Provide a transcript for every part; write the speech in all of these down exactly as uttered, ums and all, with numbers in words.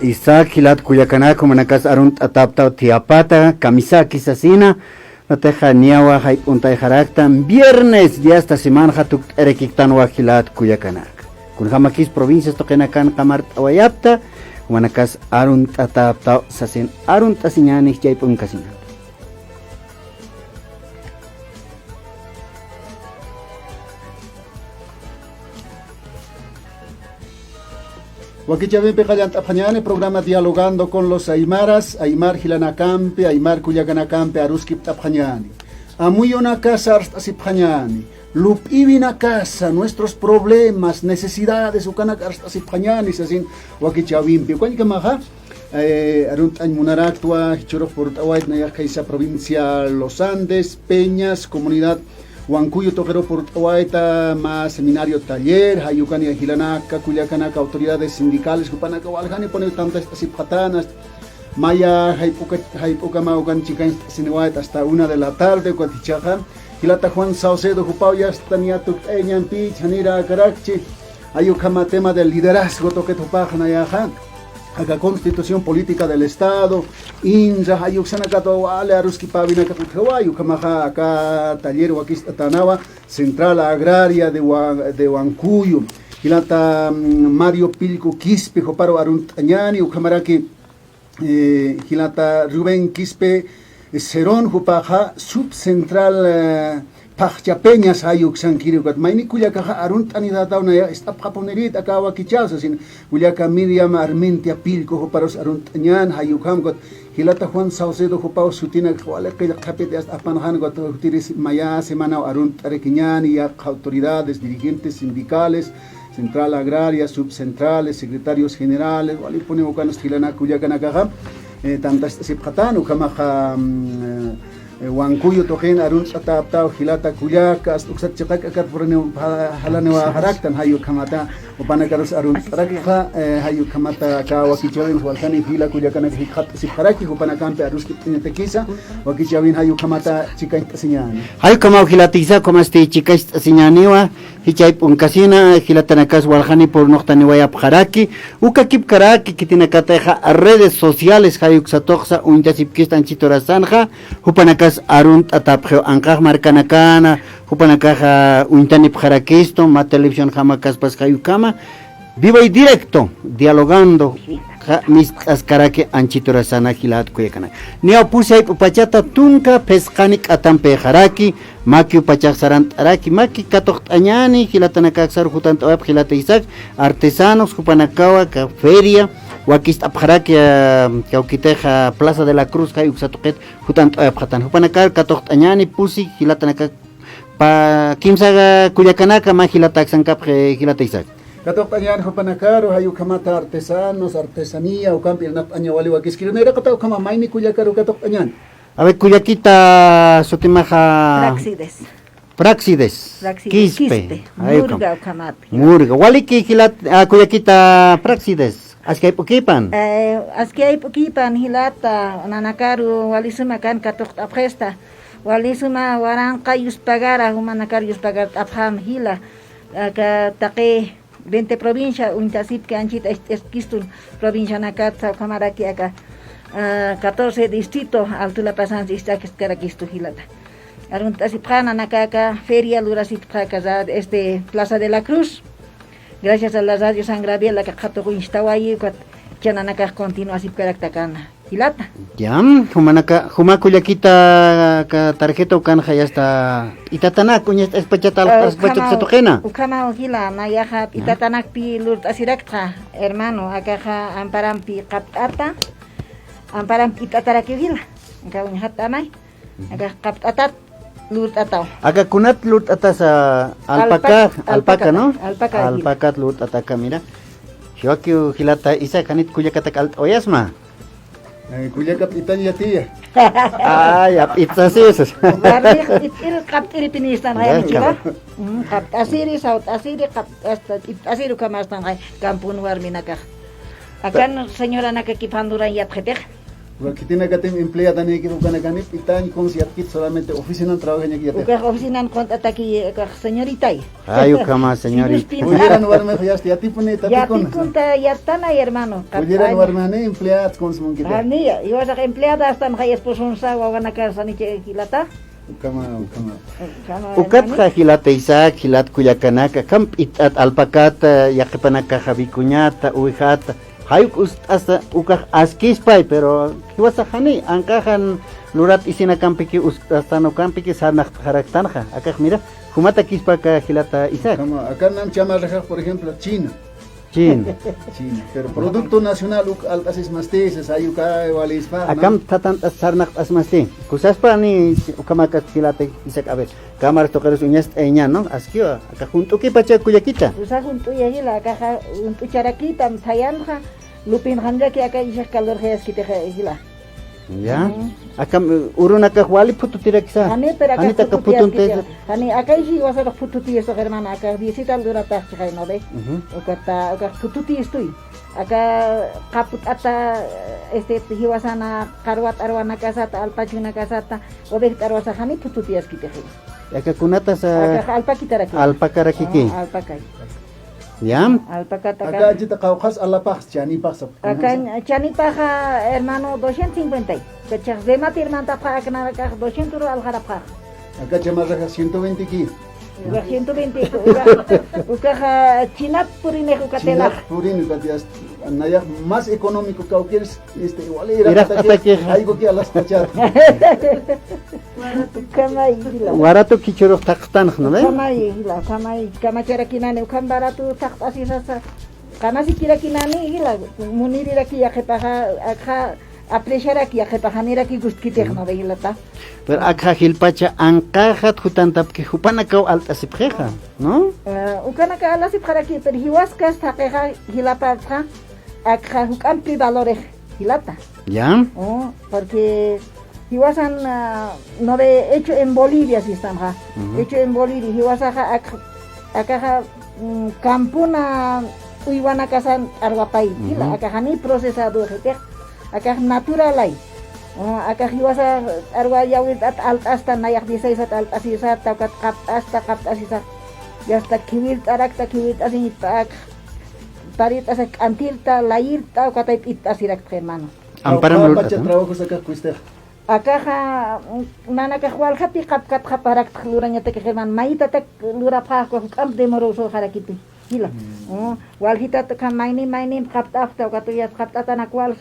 Isaac, jilat kullakanak, jumanakas arunt'atäptaw thiyapata, kamisaki sasina, natixa niyawa jayp'untayxaraktan, viernes, día esta semana tukt'arakiktanwa jilat kullakanak. Kunjamakis provincias tuqinakan qamart'awayapta, jumanakas arunt'atäptaw sasin, arunt'asiñäni jichhayp'unkasina. Wakichäwimpi qallant'apxañäni programa Dialogando con los Aymaras, aymar jilanakampi, aymar kullakanakampi aruskipt'apxañäni. Amuyunakasa arst'asipxañäni, lup'iwinakasa, nuestros problemas, necesidades, ukanak arst'asipxañäni, sasin wakichäwimpi. Ukañkamaxa, eh, arunt'añ munaraktwa, jichhürux purt'awayt nayax khaysa provincia Los Andes, Peñas, comunidad Huancuyo tuqiru purt'awayta, mä seminario taller, jay ukan jilanaka, kullakanaka, autoridades sindicales, jupanaka waljanipuniw tantast'asipxatäna, maya jayp'uka, jayp'ukama ukan chikañst'asiniwayt hasta una de la tarde, ukat jichhaxa, jilata Juan Saucedo, jupaw yasta niya tukt'ayañampich, janirakirakchi, jay ukhama tema del liderazgo tuqit jupax nayaxa, aka Constitución Política del Estado, INRA, jay uksanakatwa wali aruskipäwinakap utjaway, ukhamaxa aka taller wakist'atänawa, Central Agraria de Hua-, de Huancuyo. Jilata, mm, Mario Pillco Quispe, juparu arunt'añäni, ukhamaraki, eh, jilata Rubén Quispe Cerón, jupaxa subcentral, eh, Phaxcha Peñas, jay uksankiri ukat. Mayni kullakaxa arunt'anitätaw nayax ist'apxapunirït aka wakichäw sasin, kullaka Miriam Armentia Pillco, juparus arunt'añän, jay ukham ukat. Jilata Juan Saucedo, jupaw sutinak wali qillqt'apit yasta apanxän ukat, jutiris maya semanaw arunt'arakiñäni, yaqha autoridades, dirigentes sindicales, central agraria, subcentrales, secretarios generales, walipuniw ukan jilanak kullakanakaxa, eh, tantast'asipxatän, ukhamaxa, mm, eh, Huancuyo tuqin arunt'atäptaw jilata kullaka, hasta uksat chiqak akat puriniw ja-, jalaniwäxaraktan, jay ukhamata, jupanakarus arunt'arakta, eh, jay ukhamata aka wakichäwin waljani jila kullakanak jikxatasipxaraki, jupanakampi aruskipt'añatakisa, wakichäwin jay ukhamata chikañt'asiñäni. Jay ukhamaw jilatisa, ukhamasti chikañt'asiñäniwa, jichhay p'unkasina, jilatanakas waljani purnuqtaniwayapxaraki, uka kipkaraki, khitinakatixa redes sociales, jay uksa tuqsa, uñtasipkista anchhit urasanxa, jupanakas arunt'atäpxiw anqax markanakana, jupanakaxa uñtanipxarakistu, mä televisionjamakaspas jay ukhama, vivo y directo, dialogando, ja, mist'askaraki anchhit urasana jilat kullakanak. Niyaw pusi jayp'u pachata tunka phisqani k'atampixaraki, makiw pachax sarant'araki, maki katuqt'añäni, jilatanakax sar jutant'awayapxi jilata Isaac, artesanos, jupanakawa, aka feria, wakist'apxaraki, ah, kawkitixa Plaza de la Cruz, jay uksa tuqit, jutant'awayapxatän. Jupanakar katuqt'añäni, pusi, jilatanakax, pa, kimsa kullakanaka, mä jilata aksankapxi, jilata Isaac. Katuqt'añän jupanakaru, jay ukhamata artesanos, artesanía, ukampi irnaqt'aña wali wakiskiri, nayraqata ukhama mayni kullakaru katuqt'añän. A ver, kullakita sutimaxa. Praxides. Praxides. Praxides Quispe. Quispe. Jay ukham. Murga ukhamapi. Murga. Waliki jilat, ah, kullakita Praxides. Aski jayp'ukipan. Eh, aski jayp'ukipan jilata, nanakaru wali suma kan katuqt'apxista. Wali suma waranqa yuspagara, jumanakar yuspagart'apxam jila. Aka taqi veinte provincia, uñtasipki anchhit ist'askistun provincianakat, ukhamaraki aka, ah, catorce distrito, Alto Lapazans ist'askarakistu jilata. Arunt'asipxä nanakax aka feria lurasipxä aka ra-, este, Plaza de la Cruz. Gracias a la Radio San Gabriel, aka qhatuq uñstawayi, ukat jichha nanakax continuasipkarakta akana. Jilata. Ya, jumanaka, juma kullakita aka tarjeta ukanxa yasta p'itatanak, uñast'aspachata, ah, alq'aspachata ukhamaw, satuqina. Ukhamaw jila, nayaxa, ya, p'itatanakpi lurt'asiraktxa, hermano, akaxa amparampi qapt'ata, amparampi p'itataraki jila. Aka uñjat'amay. Aka qapt'atat lurt'ataw. Aka kunat lurt'atasa, alpaca, alpaca, alpaca, ¿no? Alpaca, alpacat lurt'ataka, mira. Jiwakiw jilata Isaac, janit kullakatak alt'awayasma. Eh, kullaka p'itañ yatiya. Ay, ap'itsasisas. Warmix p'it'ir, qapt'iripinïstan, ya, jaya, chika. Mm, qapt'asiri, sawt'asiri, qapt'asta, p'it'asiri ukhamastan, jay, kampun warminakax. Akan señoranakakipxan duran yatxitix. Porque khitinakatim empleadanïki ukanakani p'itañ kuns yatkit solamente oficinan trabajañaki yatixa. Ukax oficinan qunt'ataki, ukax señoritay. Ay, ukhama, señorita. Silluspin. Kulliran warmix yast yatipuni, tatikuna. Yatikunta, yattanay, hermano. Kulliran warmixani empleadas kuns munkita. Janiya, jiwasax empleada astan jay esposonsa, wawanakasa, janicha jilata. Ukhama, ukhama. Ukhama, ukatxa hermano. Jilata Isaac, jilat kullakanaka, akham p'it'at alpakata, yaqhipanakaxa vicuñata, ovejata, jay uk ust'asa, ukax askispay, pero jiwasax jani, anqaxa lurat isinakampiki, ust'astan ukampiki, sarnaqt'xaraktanxa, akax mira, jumatakispa aka jilata Isaac. Ukhama, akan nam chamarraxax, por ejemplo, China. China. China. Pero producto nacional uk alt'asismasti, sas ayuka walispa, ¿no? Akham thatant'as sarnaqt'asmasti. Kusaspani ukhamakat jilata Isaac, a ver, cámaras tuqirus uñast'ayaña, ¿no? Askiwa, aka junt'ukipacha kullakita. Kusa junt'uya jila, akaxa junt'ucharakitam thayanxa, lupinxaniraki aka ichhax calorxa yaskitixa jila. Ya. Ujú. Akham, eh, urunakax wali phututirakisa. Jani, pero akax phututiyaskiti. Jani, aka ichi jiwasarux phututiyasix, hermana, akax visita luratax chixay, ¿no ve? Ujú. Ukata, akax phututiyistuy. Aka qapt'ata, este, jiwasana, qarwa t'arwanakasata, alpachunakasata, oveja t'arwasa, jani phututiyaskiti. Aka kunatasa. Akax alpakitaraki. Alpakaraki. Ah, alpakay. Ya. Alpakata. Aka anchita qawqhas alapax, chanipax sap. Aka chanipaxa, hermano, doscientos cincuenta. Kachax remate, hermano, tapxa, aknarakax doscientos ru alxarapxa. Aka chamarraxa ciento veinte ki. Ukax ciento veinte, ukax, ukaxa chinat purinix uka telax. Chinat purin uka telax. Nayax más económico kawkïrs, este, igual iraqataki, iraqataki, ayguki alaspachat. Ukhamay, jila. Barato kichurux thaqtanx, ¿no ve? Ukhamay, jila, ukhamay, kamacharakinani, ukham barato thaqt'asisasa, qanasikirakinani, jila, muniriraki yaqhipaxa, akxa, apreciaraki yaqhipaxa, niraki gustkitix, ¿no ve, jilata? Pero akxa jilpacha anqaxat jutantapki jupanakaw alt'asipxixa, ¿no? Ah, ukanaka alasipxaraki, pero jiwaskas thaqixa, jilapatxa, akxa juk'ampi valores jilata. Ya. Oh, porque jiwasan, ah, no ve hecho en Bolivia, si están, ja. Ujú. Hecho en Bolivia, jiwasaxa ak-, akaxa, mm, campuna uywanakasan t'arwapay, jila, ujú, akaxa ni procesado, jitix, akax naturalay. Oh, akax jiwasa t'arwa yawirt'at alt'asta, nayax dieciséis at alt'asisata, ukat qapt'asta, qapt'asisa. Y hasta khiwirt'arakta, khiwirt'asiñpa, ak-, Tarirt'asa k'antirta, layirta, ukatay p'itt'asirakta, hermano. Amparam lurt'ata. Pacha trabajos akax kustixa. Akaxa, mm, nanakax waljapi qapkatxaparaktx lurañatakix, hermano. Mayitatak lurapxaxa, juk'amp demoroso jarakiti. Jila. Mm. Mm, waljitat uka mayni, mayni qapt'apxta, ukat uyat qapt'atanak walja.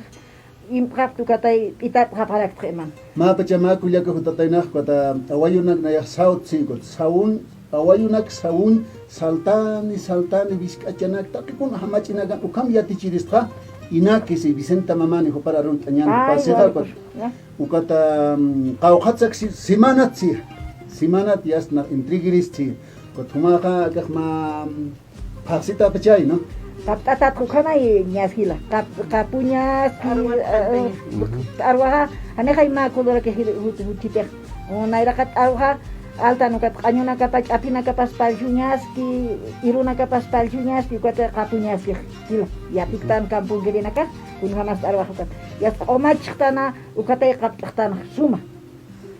Impxapxta ukatay p'itatxapxaraktxa, hermano. Mä pacha mä kullaka jutataynax, ukata awayunak nayax sawt, sí, ukat sawun, awayunak sawun, saltani, saltani, wisk'achanak, taqikun jamach'inakan, ukham yatichiristxa, inaki, sí, Vicenta Mamani, jupar arunt'añan, ay, pasixa, wali, ukat, ya. Ukata, mm, qawqhatsak, sí, semanat, sí, semanat, yasna, intrigirist, sí, ukat jumaxa, akax mä, mm, Phaxsitapachay, ¿no? Qapt'atat ukhamay ñas jila. Qap-, qapuñaski, arwat, eh, ujú, t'arwaxa, janixay mä coloraki jil-, jut-, jutitix. O, nayraqat t'arwaxa, altan ukat q'añunakapa, ch'apinakapas pallchuñaski, irunakapas pallchuñaski, ukat qapuñaski jila. Yapiktan camponkirinaka, kunjamas t'arwaxa ukat. Yas q'umachxtana, ukatay qapt'xtan suma.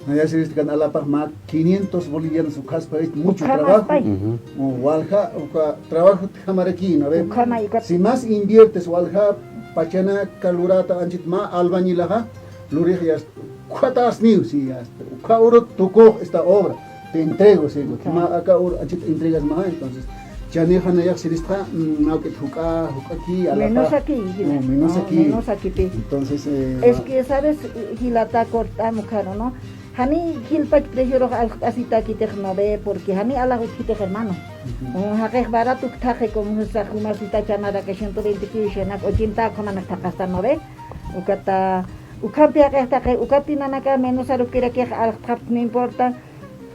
Nayasiristkan alapax mä quinientos bolivianos ukhaspa, es mucho trabajo. Ujú. O, walja, uka trabajo utjamaraki, ¿no ve? Ukhamay, uka. Si más inviertes, walja, pachanaka lurata anchit mä albañilaxa, lurix ya está, ukhatasniw, sí, ya está. Ukha urut tukux esta obra, te entrego, sí, ukha. Mä aka ur anchit entregas mä, entonces, Chanixa nayax siristxa, mm, awk'it juk'a, juk'aki, alapa. Menosaki, jila. No, menosaki. Ah, menosakipi. Entonces, eh, es que, ¿sabes? Jilata, cort'am ukharu, ¿no? Jani jilpach preciorux alxt'asitakitix, ¿no ve? Porque jani alax utjitix, hermano. Ujú. Mm, jaqix barato thaqi, como jusa, jumasita chamaraka ciento veinte kiwi, xanak ochenta, ukhamanak thaqastan, ¿no ve? Ukata, ukhampi jaqix thaqi, ukapi nanaka menosarukirakixa alxt'apxta, no importa.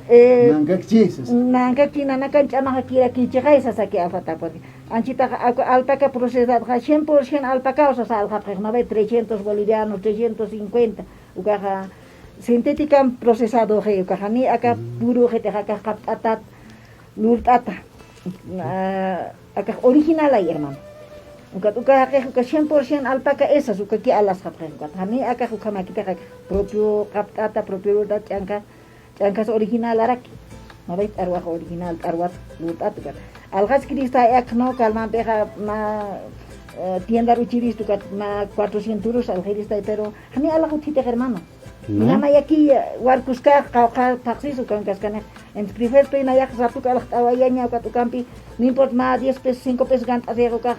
Eh, nankakchi, sasa. Nankakchi, nanakan ch'amaxakirakichixay sasaki alxata, porque anchitaxa, aku, alpaca procesadxa cien por cien alpacaw sasa alxapxix, ¿no ve? Trescientos bolivianos, trescientos cincuenta. Ukaxa sintética procesadoxi, ukaxa ni aka, mm, puruxitix, akax qapt'atat, lurt'ata. Ah, akax originalay, hermano. Ukat uka jaqix uka cien por cien alpaca esas ukaki alasxapxix ukat. Jani akax ukhamakitix akax propio qapt'ata, propio lurt'ata, ch'anka, ch'ankas originalaraki. Mabay t'arwax original, t'arwat lurt'at ukat. Alxaskiristay ak, no, Calmanpixa mä, eh, tiendar uchirist ukat mä cuatrocientos alxiristay, pero jani alax utjitix, hermano. No. Namayaki, eh, warkuskax, qawqha phaxsis ukan kaskanix. Entonces, preferto nayax ratuk alaxt'awayaña ukat ukampi, no importa mä diez pesos, cinco pesos gant'asix ukax.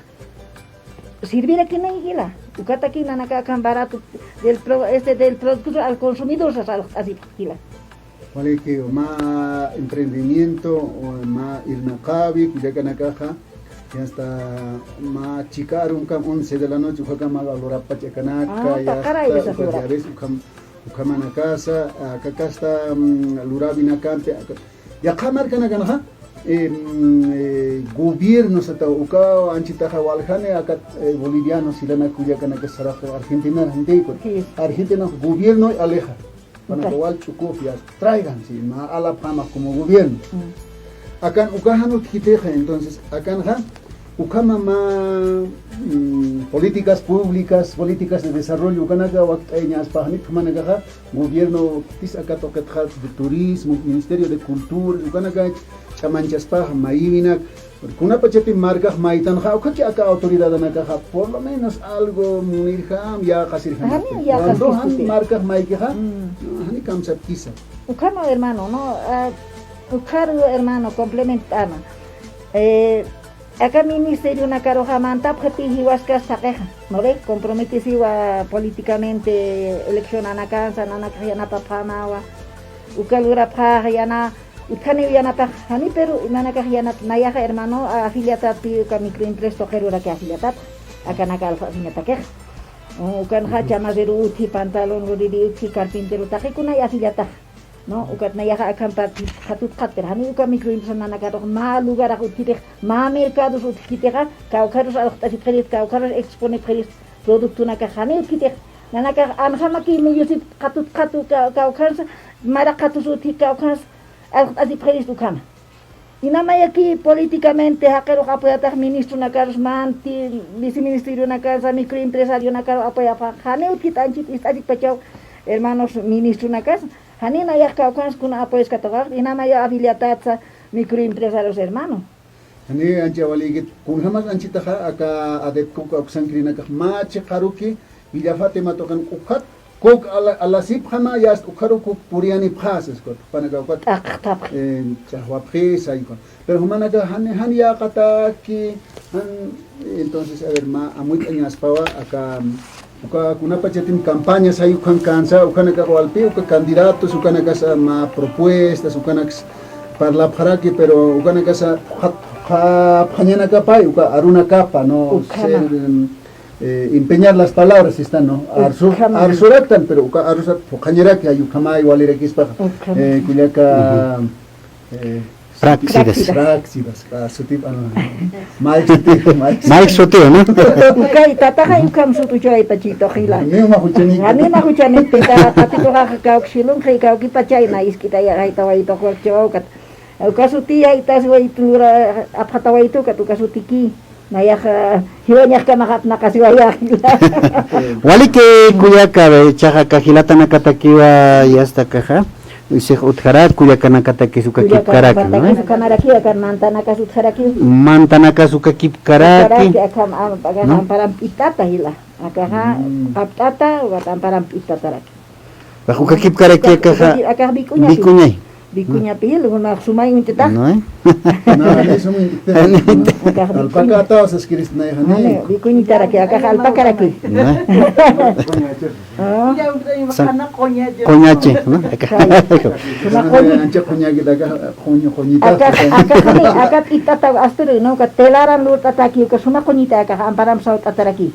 Sirvirakini jila, ukataki nanaka akham barato del pro-, este, del producto al consumidor sas alaxt'asipxi jila. Waliki, mä emprendimiento, o mä irnaqäwi kullakanakaxa, ya está, mä chika arumkam once de la noche, ukhakama lurapach akanaka, ah, ya está, taqaray, uka llurap. Ya ves, ukham-, ukhamanakasa, aka kasta, mm, luräwinakampi, aka, yaqha markanakanxa, em, eh, gobierno sata uka anchitaxa waljani aka, eh, boliviano silanak kullakanaka sarax Argentina, Argentina, sí, Argentina gobierno aleja. Pana, uka wal ch'ukupï, ya, traigan, sí, mä alapxamax como gobierno. Mm. Akan uka jan utjkitixa, entonces, akanxa, ukhama mä, mm, políticas públicas, políticas de desarrollo, ukanaka wakt'ayañaspaxa, janiw ukhamanakaxa, gobierno, tis aka tuqitxa de turismo, Ministerio de Cultura, ukanaka ch'amanchaspaxa, mayiwinak, kunapachatï markax maytanxa, ukhaki aka autoridadanakaxa, por lo menos algo munirjam, yäqasirjam. Jani yäqasirjam. Cuando jan markax maykixa, mm, jani kamsapkisa. Ukhama, hermano, no, ah, ukharu, hermano, complementama. Eh, aka ministerionakaruxa mantapxiti jiwaskas thaqixa, ¿no ve? Comprometesiwa políticamente eleccionanakansa, nanakax yanapapxämawa, uka lurapxäxa yana, utjaniw yanapax, jani, pero nanakax yanap, nayaxa, hermano, afiliatätpï uka microempresa tuqiruraki afiliatäpxa, akanaka alfa afiliatäkix. Ukanxa chamarrero utji, pantalón luriri utji, carpintero taqi kunay afiliatäx. No, ukat nayaxa akham parti qhatutqat, pero jani uka microempresa nanakarux mä lugarax utjkitix, mä mercados utjkitixa, kawkharus alaxt'asipxirist, kawkharus exponipxirist productonakax jani utjkitix, nanakax anjamaki muyusip qhatutqatu ka-, kawkhansa, mara qhatus utji kawkhansa, alaxt'asipxirist ukhama. Inamayaki políticamente jaqirux apoyatax ministronakarus, manti viceministronakarus, microempresarionakarus apoyapxa, jani utjkit anchit ist'asikpachaw, hermanos ministronakas, jani nayax kawkhans kuna apoyas katuqax, inamaya afiliatatsa microempresarios, hermano. Jani ancha walikit, kunjamas anchitaxa aka ADEPCO kawksankirinakax mä chiqaruki, Villa Fátima tuqin ukat, kuk ala-, alasipxama, ya está, ukharu kuk puriyanipxasa, ukat, panaka ukat, t'aqtapxi, eh, ch'axwapxisa, ukat. Pero jumanaka jan, jan yäqataki, jan, entonces, a ver, mä amuyt'añaspawa, aka, uka kunapachatin campañas ay ukhan kansa, ukhanakax walpi, uka candidatos, ukanakasa mä propuestas, ukanakas parlapxaraki, pero ukanakasa phuqhat-, phuqha-, phuqhañanakapay, uka arunakapa, ¿no? Ukhama. Ser, em, eh, empeñar las palabras, ¿está, no? Arsu-, ukhama. Arsuraktan, pero uka arusat phuqhañaraki, ay ukhamay walirakispaxa. Ukhama. Eh, kullaka, ujú, eh, Práxidas. Práxidas, ah, sutip, ah, no. Mike sutip, Mike. Mike sutip, ¿no? Ukay, tataxa ukham sut uchawaypachituq jila. Ni uma juchani. Ni uma juchani, tata, tatituxa kawksilun, kay kawkipachayna, isk'itaya, kay tawayituq, wakchawawkat. Uka sutiyaytas waytulura apxatawaytukat, uka sutiki. Nayaxa, jiwañaxkamaxa apnaqasiwayäxila. Waliki kullaka, ichaxa aka jilatanakatakiwa, ya está, akaxa, six utjarak, kullakanakatakis ukakipkaraki, ¿no? Kullakanakatakis ukhamarakiwa, akan mantanakas utjaraki. Mantanakas ukakipkaraki. Ukakipkaraki, akham, am-, akax, ¿no?, amparam p'itata jila. Akaxa, mm, qapt'ata, ukat amparam p'itataraki. Ukakipkaraki akaxa. Uka, akax bik'uñapi. Bik'uñay. Bik'uñapi, lugunax sumay uñt'itax. No, eh. No, ni sumay uñt'itax. Akax bik'uña. Alpaca ataw saskirist nayxani. Jani, bik'uñitaraki, akax alpacaraki. No, eh. Ah. Sa-, quñachi, ¿no? Suma quñi. Ancha quñakit, akax quñi, quñitax. Akax, akax ni, akax p'itata asturi, ¿no? Uka telaran lurt'ataki, uka suma quñita, akax amparam sawt'ataraki.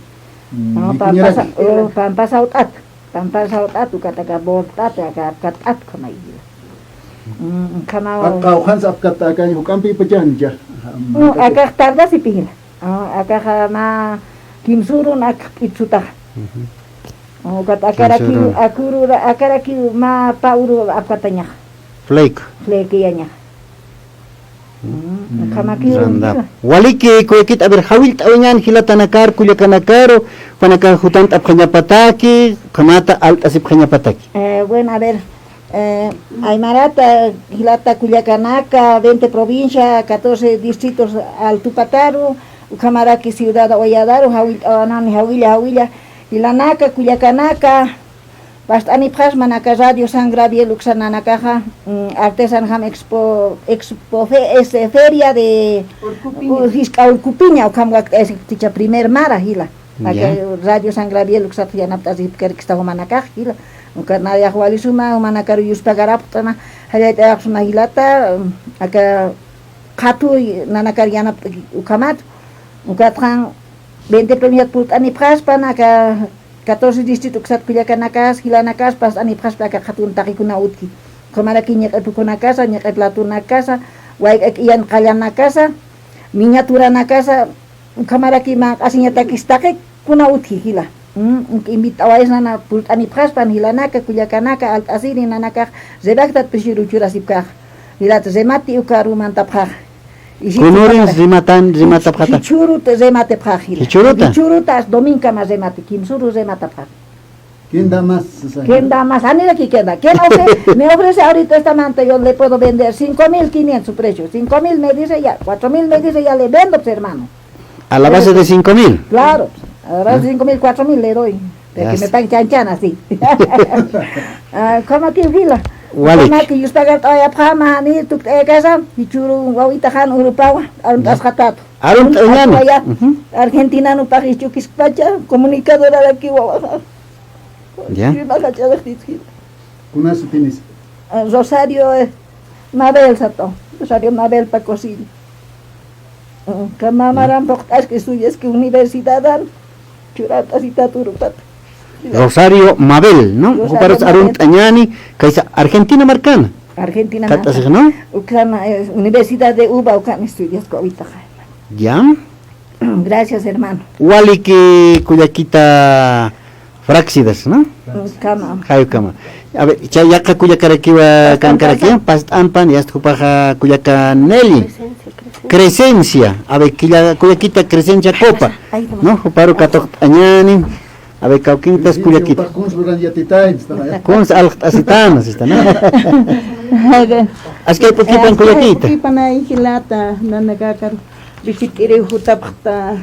Mm, ah, bik'uñaraki. Pampasa-, oh, pampasawt'at. Pampa sawt'at, ukat aka bort'at, aka apkatt'at ukhamay. Mm, ukhamaw. Aka ukhansa apkatt'at, aka juk'ampi pachancha. Mm, akax tardasipi jila. Ah, akaxa mä kimsürun ak p'itsutaxa. Ujú. Ukat akarakiw, kimsürun, akurura, akarakiw mä pä uru apkatañaxa. Flake. Flakeyañaxa. Mm, Ukhamakiru. Randa. Waliki, kullakit, a ver, jawillt'awañän jilatanakar, kullakanakaru, jupanaka jutant'apxañapataki, ukhamata alt'asipxañapataki. Eh, bueno, a ver, eh, aymarata, jilata kullakanaka, veinte provincia, catorce distritos altupataru, ukhamaraki ciudad Walladaru, jawillt'awanani, jawilla, jawilla, jilanaka, kullakanaka, past'anipxaspan aka Radio San Gabriel uksa nanakaxa, mm, artesanjam expo, expo fe-, es, eh, feria de Urcupiña. U-, jisk'a Urcupiña, ukham wakt'ayasipkticha primer mara jila. Aka Ya. Radio San Gabriel uksat yanapt'asipkarkista jumanakax jila. Ukat nayax wali suma, jumanakar yuspagarapxt'ana, jallayt'ayax suma jilata, mm, aka qhatu nanakar yanapt'aki ukhamat, ukatxa veinte provinciat purt'anipxaspan, aka catorce distrito uksat kullakanakas, jilanakas past'anipxaspa aka qhatun taqikuna utji. Ukhamaraki ñiq'ip ukunakasa, ñiq'ip latunakasa, wayk'a k'iyan qallanakasa, miniaturanakasa, ukhamaraki manq'asiñatakis taqikuna utji jila. Mm, uk invitawayasnana purt'anipxaspan jilanaka, kullakanaka, alt'asiri nanakax, redactat pisiru churasipkax. Jilat remati ukaru mantapxax. Kunurins rematan, rematapxata. Jichhürut rematipxax jila. Jichhüruta. Jichhüruta, domingo kama remati, kimsüru rematapxax. ¿Quién da más? Sasa. ¿Quién da más? Anira que queda. ¿Quién ofrece? Me ofrece ahorita esta manta, yo le puedo vender cinco mil quinientos su precio. Cinco mil me dice ya, cuatro mil me dice ya le vendo, pues, hermano. A la base de cinco mil. Claro, a la base de cinco mil, cuatro mil le doy. De que me pagan chanchana, sí. Ah, ¿cómo que fila? Walik. ¿Cómo que yuspagart'awayapxama, ni tukt'ayakasa, jichhüru wawitaxan urupawa, arumt'asxatatu. Arumt'añani. Argentina nupax jichhükiskpacha, comunicadora de aquí, wawaxa. Ya. Kunasa tienes? Ah, Rosario, eh, Mabel sato. Rosario Mabel Pacosilla. Mm, kamamaran puqt'aski suyas que universidadan. Churata sitaturupat. Rosario Mabel, ¿no? Rosario Mabel. Juparus arumt'añani, kaysa Argentina markana. Argentina markana. Kat'asix, ¿no? Ukana, eh, Universidad de Uva, ukana estudias kawitaxa. Ya. Gracias, hermano. Waliki kullakita Fraxidas, ¿no? Kama. Jayu kama. A ver, chay yaqha kullakarakiwa kankarakiwa, past'anpan, yasta jupaxa kullaka Nelly. Crescencia. A ver, kullakita Crescencia Copa, ¿no? Juparu katuqt'añani. A ver, kawkintas kullakita. Kuns alqt'asitan, sista, ¿no? Askay p'ukipan kullakita. P'ukipan ay jilata, nanakakar. Visit'iri jutapxta.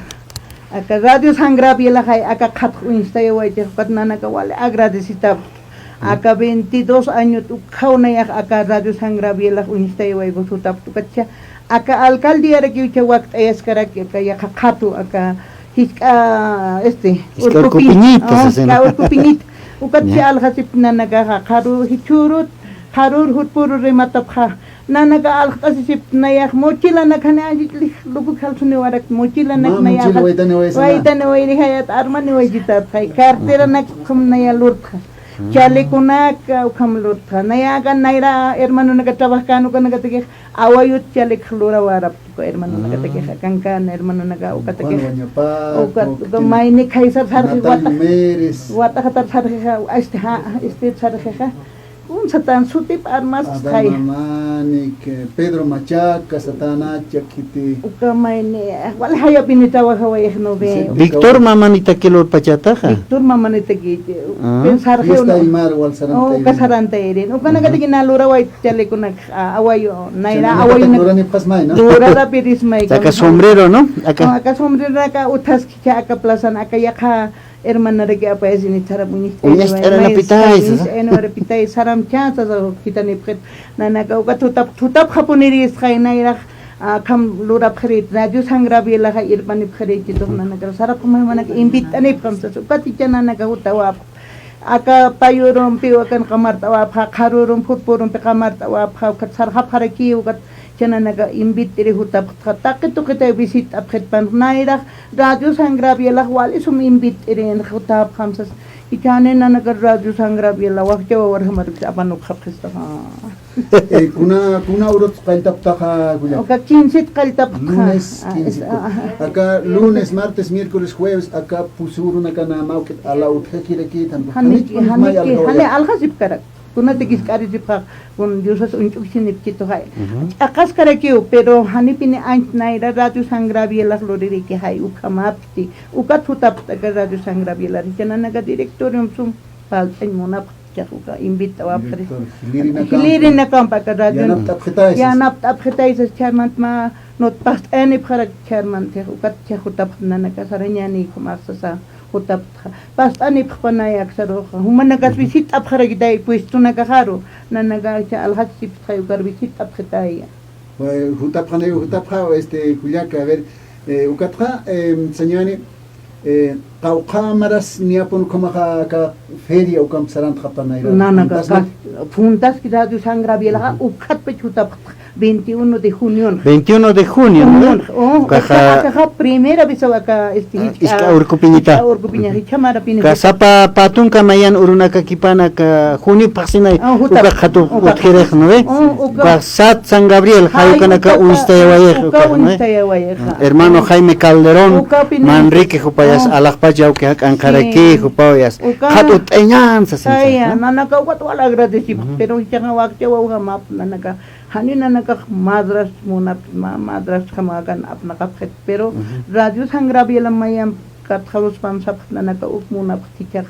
Aka Radio San Gabrielaxay, aka qhatx uñstayawaychix, ukat nanaka wali agradecitapxta. Aka veintidós añot ukhaw nayax aka Radio San Gabrielax uñstayawayku jutapxta, ukatcha. Aka alcaldiarakiw cha wakt'ayaskaraki, aka yaqha qhatu, aka jisk'a, este, jisk'a urkupiñita, ah, jisk'a urkupiñita. Ukatcha aljasipta nanakaxa, qharu jichhürut, qharür jutpuru rematapxa. Nanaka aljt'asisipta nayax mochilanak jani allich'lix luku khalsuniwarak mochilanak nayaxa. Waytani wayrixayat armani waychitatxay. Carteranak ukham naya lurtxa. Chaleconaka ukham lurtxa. Nayakan nayra hermanonaka trabajkän ukanakatakix awayut chalek lurawarapta uka hermanonakatakix. Akankän hermanonaka ukatakix. Ukat uka mayni khaysar sarxix watax. Wataxatar sarxixa, este, ja, este sarxixa. Kunsatan sutip armas khay. Adán Mamani, Pedro Machaca, Satana, Chakiti. Uka mayni, wal jayapini trabajawayix, ¿no ve? Víctor Mamanitaki lurpachataxa. Víctor Mamanitaki, pensar fiesta aymar wal sarantayrin. Uka sarantayrin. Ukanakataki na luraway chalekunak, awayu, nayra awayu. Lurarapirismay. Aka sombrero, ¿no? Aka sombrero aka utjaskicha aka plazan aka yaqha hermanaraki apayasini sarap uñacht'aranapitay, uñacht'aranapitay, saramchä, sasa, jitanipxit, nanaka uka thutap, thutapxapunirisxay nayrax, akham lurapxirit, Radio San Gabrielaxa irpanipxirïchitux, nanaka sarapxam, nanaka invit'anipxam, sasa, ukaticha nanaka jutawapxa, aka payurumpiw akan qamart'awapxa, qharürumpi, jutpürumpi qamart'awapxa, ukat sarxapxarakiw, ukat cha nanaka invit'iri jutapxtxa, taqi tuqitay visit'apxitpan, nayrax, Radio San Gabrielax wali sum invit'irinxa jutapxam sas. Jichhani nanaka Radio San Gabriela wakcha wawarjamarpis apanukxapxistaxa. Eh, kuna, kuna urut qalltaptaxa, kullaka? Uka quince qalltaptaxa. Lunes, quince. Aka lunes, martes, miércoles, jueves, aka pusürunakana mawkit ala utjakirakitan. Jani, jani, jani aljasipkarak. Kunatix jisk'arisipxax, kun Diosas uñch'uksinipkituxay. Ujú. Ch'aqaskarakiw, pero janipini ancha nayra Radio San Gabrielax luririkixay, ukhamapkti, ukat jutapxta aka Radio San Gabriela, jichha nanaka directorium sum, parlt'añ munapxta, jichhax uka invitawapxiri. Director, jilirinakampa. Jilirinakampa aka radio. Yanapt'apxitaysa. Yanapt'apxitaysa, jichharmant mä, nut past'ayanipxarak jichharmantix, ukat jichha jutapxta nanaka sarañäni, ukhamax sasa. Jutapxta, past'anipxpanay aksaruxa, jumanakas visit'apxarakitay puestonakaxaru, nanakaxa aljasipxtay ukar visit'apxitaya. Jutapxanay, jutapxa, este, kullaka, a ver, eh, ukatxa, eh, sañäni, eh, qawqha maras niyapun ukhamaxa aka feria ukamp sarantxapta nayra. Nanaka, puntasna. Puntaski Radio San Gabrielaxa, ujú, ukhatpach jutapxta. Veintiuno de junio. Veintiuno de junio, ¿no? Junio, oh, ukaxa, aka, akaxa primera vez aka, este, ah, jichha, jichha urkupiñita. Jichha urkupiña, jichha marapini. Uka sapa pä tunka mayan urunakakipan aka junio phaxsinay, ah, juta, uka qhatu, uka utjirix, ¿no ve? Oh, uka. Uka sat San Gabriel, jay ukanaka uñstayawayix, uka, uka, ¿no ve? Uñstayawayix. Hermano Jaime Calderón, ukapini. Manrique jupayas, oh, alaxpach yawki jak'anqaraki, sí, jupayas. Uka. Qhat utt'añan, sasin, saya, ¿no? Nanaka ukat wal agradecipx, ujú, pero jichhaxa wakcha wawjamap, nanaka. Jani nanakax madras munapxi, mä madrasjamakan apnaqapxit, pero, ujú, Radio San Gabriela mayamp katxaruspan sapxi nanaka uk munapxi jichhax,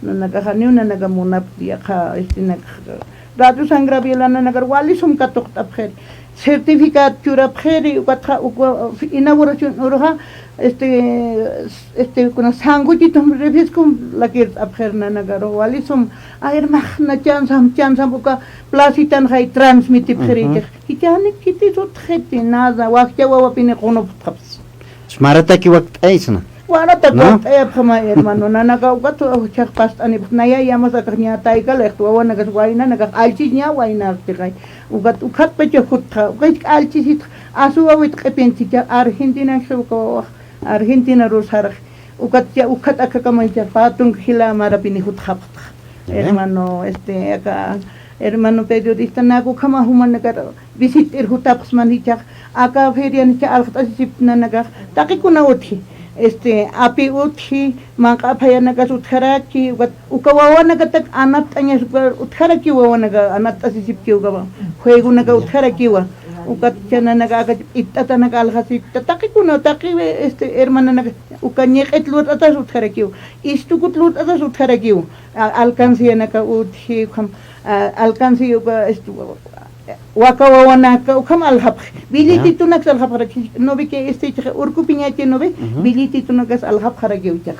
nanakax janiw nanaka munapxi yaqha, este, nanakax Radio San Gabriela nanakar wali sum katuqt'apxiri, certificado churapxiri, ukatxa, uka inauguración uruxa, este, este, kuna sanguchitum refrescom lakirt'apxir nanakaru, wali sum, ay, irmaxna chansam, chansam, uka placitanxay transmitipxiri, ujú, jichhax. Jichhanik khitis utjiti, nada, wakcha wawapini qunupxtxapxi. Marataki wakt'aysna. Maratak, ¿no?, wakt'ayapxama, hermano, nanaka ukat jichhax past'anipxta, naya yamas akax ña taykalixta, wawanakas waynanakax, allchis ña waynartixay. Ukat, ukatpacha jutxa, uka jisk'a allchisitxa, asuwawit q'ipinticha, Argentina, uka wawax, Argentina rusarx, ukat ya, ukat akakamañcha pä tunka jila marapini jutxapxtxa. Bien. Hermano, este, aka, hermano periodista, naku ukhama jumanakar visit'ir jutapxsman jichhax, aka ferian jichha aljt'asisipxta nanakax, taqikuna utji, este, api utji, manq'a aphayanakas utjaraki, ukat, uka wawanakatak anapt'añas uka utjaraki, wawanaka anapt'asisipki uka juegonaka utjarakiwa. Ukat jichha nanaka aka p'itt'atanaka aljasipkta, taqikuna, taqi, este, hermananaka, uka ñiq'it lurt'atas utjarakiw, istukut lurt'atas utjarakiw, a, alcancianaka utji, ukham, a, alcancia uka, este, waka wawanaka, ukham aljapxi. Ya. Billetitunakas aljapxaraki, ¿no ve que este, urkupiñachi, ¿no ve? Ujú. Billetitunakas aljapxarakiw jichhax.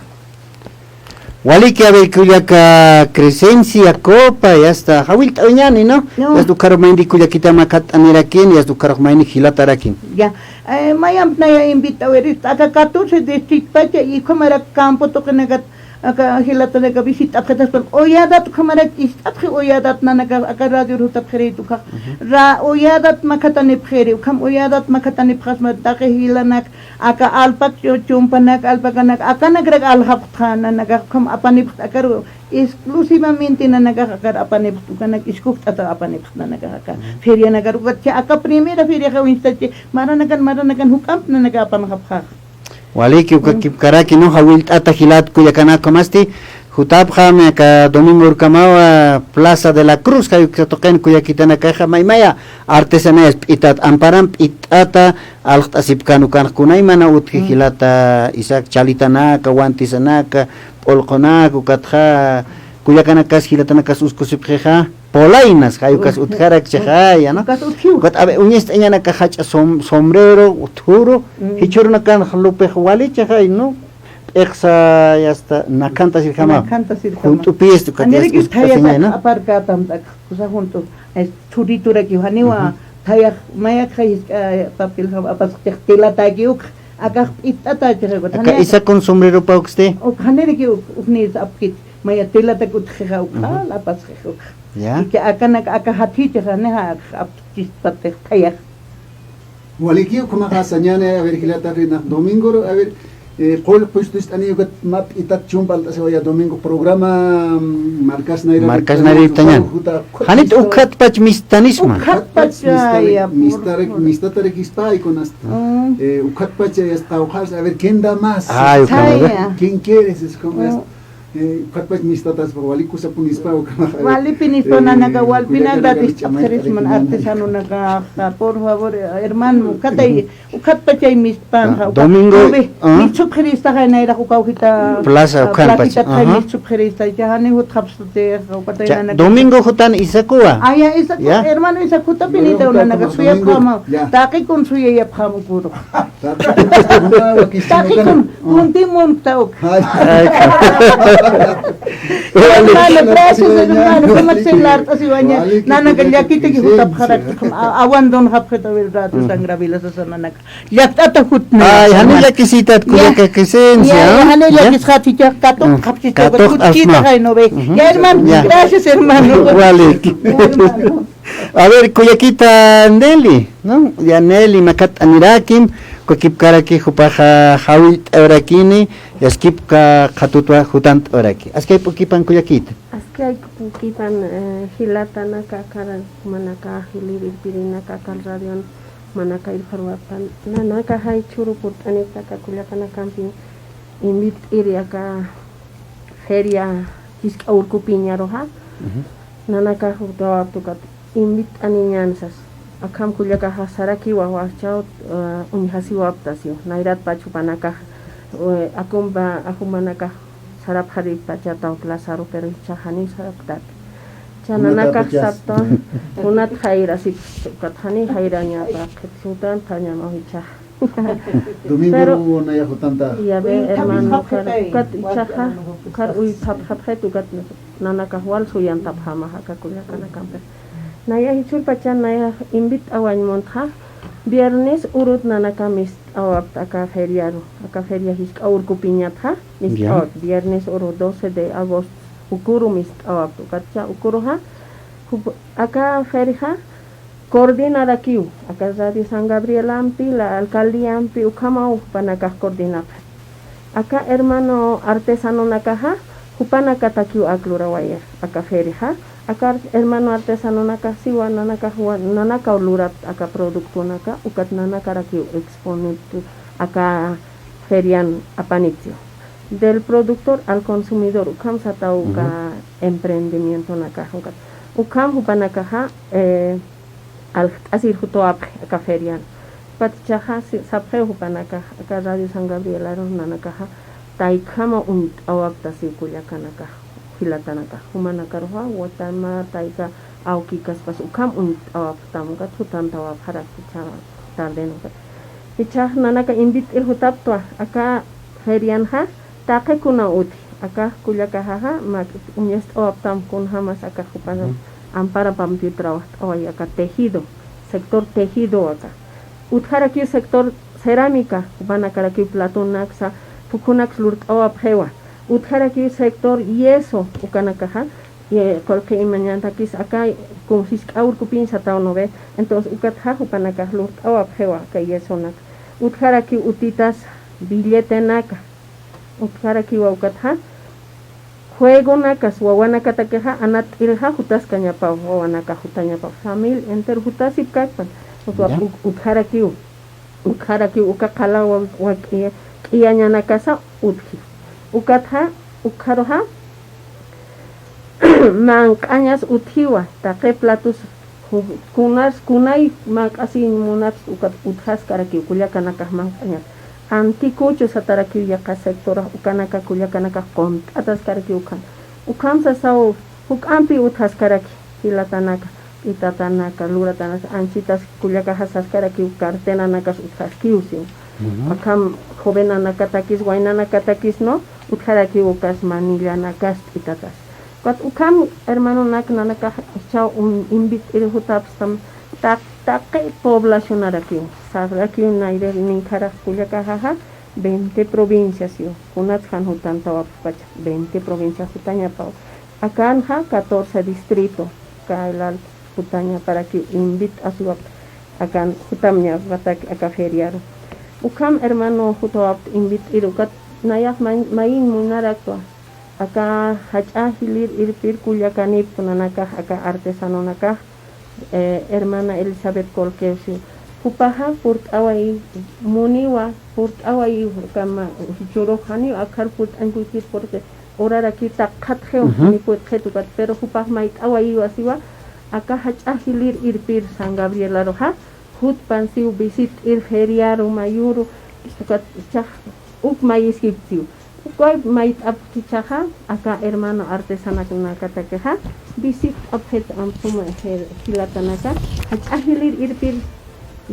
Waliki, a ver, kullaka Crescencia Copa, ya está. Jawillt'awiñani, ¿no? No. Ya está, ukharux mayni kullakitama khatt'anirakin, ya está, ukharux mayni jilatarakin. Ya. Eh, mayamp naya invitawiri, aka catorce distritopacha, y ukhamarak campo tuqinakat, aka jilatanaka visit'apxitaspan, uyadat ukhamarak ist'apxi, uyadat nanaka, aka radio jutapxirït ukax. Ujú. Ra, uyadat makhatanipxiri, ukham uyadat makhatanipxasma taqi jilanak, aka alpak chu-, chumpanak, alpakanak, akanakrak aljapxtxa, nanakax ukham apanipxta akaru, exclusivamente nanakax akar apanipxta, ukanak iskujt'ata apanipxta nanakax aka ferianakar, ukat jichha aka primera feriaxa uñstachi, maranakan, maranakan juk'amp nanaka apanxapxax. Waliki, uka kipkaraki, ¿no? Jawillt'ata jilat kullakanaka, masti, jutapxam aka domingo urkamawa Plaza de la Cruz, jay uksa tuqin kullakitanakaxa, maymaya artesanías p'itat, amparan p'itt'ata, aljt'asipkan ukanx kunaymana utji jilata Isaac, chalitanaka, wantisanaka, p'ulqunaka, ukatxa kullakanakas jilatanakas uskusipxixa, polainas, jay ukas utjarakchixaya, ¿no? Ukat utjiw. Ukat, a ver, uñist'añanaka jach'a som-, sombrero, thuru, jichhürunakanx lupix walichixay, ¿no? P'iqsa, ya está, nakhantasirjama. Nakhantasirjama. Junt'u pies, ukat, ya está, uskusipxiñay, ¿no? Aparkatam, kusa junt'u. Ay, thuriturakiw, janiwa, thayax, mayakxa jisk'a papel jam apasxtix, telatakiw, akax p'itt'atachixa, aka jani, isa con sombrero pawksti. Uk, janiriki uk, uknis apkit, maya telatak utjixa, ukxa, apasxix, ukxa. Ya. Jichha akanak, aka jathichixa, nixa, apkispatix, thayax. Waliki, ukhamaxa sañäni, a ver, jilata, nax domingo, a ver, eh, qull puestust'ani ukat mä p'itat chump alt'asiwaya domingo programa, mm, markas nayrïr. Markas nayrïrtañan. Juta, juta, janit ukhatpach mistanisma. Ukhatpach, ukhatpach mistari-, ya, mistari-, mistatarikispa, ay, kunasta. Eh, ukhatpach, ya está, ukhas, a ver, ¿quién da más? Ay, ukhama. ¿Quién quieres? Es como es. Eh, ukhatpach mistataspa, wali kusapunispa, ukhamaxa. Walipinispa, eh, nanaka, walpinaka kullaka gratis ch'amayta ch'apxirisman rikuman. Artesanonaka, por favor, eh, hermano, ukatay, ukhatpachay mispanxa, ah, uka domingo, ubi, ah, mischupxiristaxa, nayraq uka hojita, plaza, ah, ukhanpach, plazita, ajá, mischupxirista, ya, jani jutxapsuti, ukatay cha, nanaka. Domingo jutan isakuwa. Ah, ya, isaku, ya, hermano, isakuta pinita, domingo, nanaka, domingo, suyapxama, ya, taqikun suyayapxama, kuru. Taqikun, kuntimun tawk. Ay. Hermano, gracias, hermano. Wali. Nanaka llakitaki jutapxarak, a-, abandonxapxita, a ver, rato, mm, sangra vila sasa nanaka. Llakt'ata jutna. Ay, jani llakisitat, ya, kullaka Crescencia, ya, ya, jani, ya, llakisxat, ya, katuq, mm, katuq, kutkita asma. Ay, no ve. Ujú. Ya, hermano, ya, gracias, hermano. Wali. Ya, hermano. A ver, kullakita Nelly, ¿no? Ya Nelly, makat'anirakim, kukipkaraki jupaxa jawillt'awarakini, yaskipka qhatutwa jutant'awaraki. Askay p'ukipan kullakita. Askay p'ukipan, eh, jilatanaka, akar jumanaka, jilïr irpirinaka, akar radion, jumanaka irpharwaptan. Nanaka jay churu purt'aniptaka kullakanakampi invit'iri aka feria jisk'a urkupiñaruxa. Ujú. Nanaka jutawapta ukat invit'aniñän sas. Akham kullakaxa sarakiwa, jichhaw, eh, uñjasiwaptasiw. Nayratpach jupanakax, eh, akumpa, a jumanakax sarapxariptachataw clasaru, pero jichhax janiw sarapktati. Jichha nanakax sapta, kunat jayra, sip, ukat janiw jayrañapa, qhit jutan, qhañamaw jichhax. Domingo pero, naya jutanta. Ya ve, hermano, ukat, ukat ichaxa, ukat uythapxapxit, ukat nanakax wal suyantapxamax aka kullakanakampi. Naya jichhürpachan naya invit'awañ muntxa, viernes urut nanaka mist'awapta aka feriaru, aka feria jisk'a urkupiñatxa, mist'awapta, ya, viernes uru doce de agosto, ukuru mist'awapta, ukatcha ukuruxa, jup-, aka feriaxa, coordinarakiw, aka Radio San Gabrielampi, la alcaldiampi, ukhamaw jupanakax coordinapxi. Aka hermano artesanonakaxa, jupanakatakiw ak lurawayix, aka feriaxa, aka ar-, hermano artesanonakax siwa nanakax wa-, nanakaw lurapta aka productonaka, ukat nanakarakiw exponiptu aka ferian apaniptiw. Del productor al consumidor, ukham sataw uka, ujú, emprendimientonakax, ukat. Ukham jupanakaxa, eh, aljt'asir jutawapxi aka ferian. Jupat jichhaxa si-, sapxiw jupanakax, aka Radio San Gabrielaru nanakaxa, taykhama uñt'awaptasiw kullakanakax, jilatanakax. Jumanakaruxa, watama, tayka, awkikaspas ukham uñt'awapxtam, ukat jutantawapxarak jichha tarden, ukat. Jichhax nanaka invit'ir jutaptwa, aka ferianxa, taqi kuna utji, akax kullakaxaxa, mak-, uñast'awaptam kunjamas akax jupan, ujú, amparapampiw trabajawayi aka tejido, sector tejido aka. Utjarakiw sector cerámica, jupanakarakiw platonaksa, phukhunaks lurt'awapxiwa. Utjarakiw sector yeso, ukanakaxa, ye-, qullqi imañatakis aka, kun jisk'a urkupiñ sataw, ¿no ve? Entonces, ukatxa jupanakax lurt'awapxiwa aka yesonak. Utjarakiw utitas, billetenaka. Utjarakiwa ukatxa, juegonakas, wawanakatakixa, anat'irxa jutaskañapaw, wawanakax jutañapaw, familia entero jutasipkakpan. Ukat, ya, u-, utjarakiw, utjarakiw uka qhalawa, wa k'iya-, k'iyañanakasa utji. Ukatxa, ukharuxa, manq'añas utjiwa, taqi platos, ju-, kunas, kunay manq'asiñ munapxi ukat utjaskarakiw kullakanakax manq'añat. Anticucho satarakiw yaqha sectorax ukanaka kullakanakax qunt'ataskarakiw ukham. Ukham sasaw juk'ampi utjaskaraki, jilatanaka, p'itatanaka, luratanaka, anchitas kullakaxa saskarakiw cartenanakas utjaskiw, siw. Ujú. Akham jovenanakatakis, waynanakatakis, ¿no? Utjarakiw ukas manillanakas, p'itatas. Ukat ukham hermanonak nanakax jichhaw un-, invit'ir jutapxtam taq-, taqi poblacionarakiw, sarakiw nayrïr ninkharax kullakaxaxa, veinte provincias, siw, kunats jan jutantawapxpacha, veinte provincias jutañapaw. Akanxa catorce distrito, kay lal jutañaparakiw invit'asiwapta, akan jutamñapatak aka feriaru. Ukham hermano jutawapta invit'ir ukat nayax may-, mayiñ munaraktwa. Aka jach'a jilïr irpir kullakaniptwa nanakax, aka artesanonakax, eh, hermana Elizabeth Colqueo, siw. Jupaxa purt'awayi, muniwa, purt'awayi, ukhama, jichhürux janiw akhar purt'añkuyt'ir, porque urarakita qhatxiw, ujú, ni puedxit ukat, pero jupax mayt'awayiwa siwa, aka jach'a jilir irpir San Gabrielaruxa, jutpan siw visit'ir feriaru mayuru, ukat chax uk mayiskiptsiw. Ukat mayt'apxichaxa, aka hermano artesanakatakixa, visit'apxit amsuma je-, jilatanaka, jach'a jilir irpir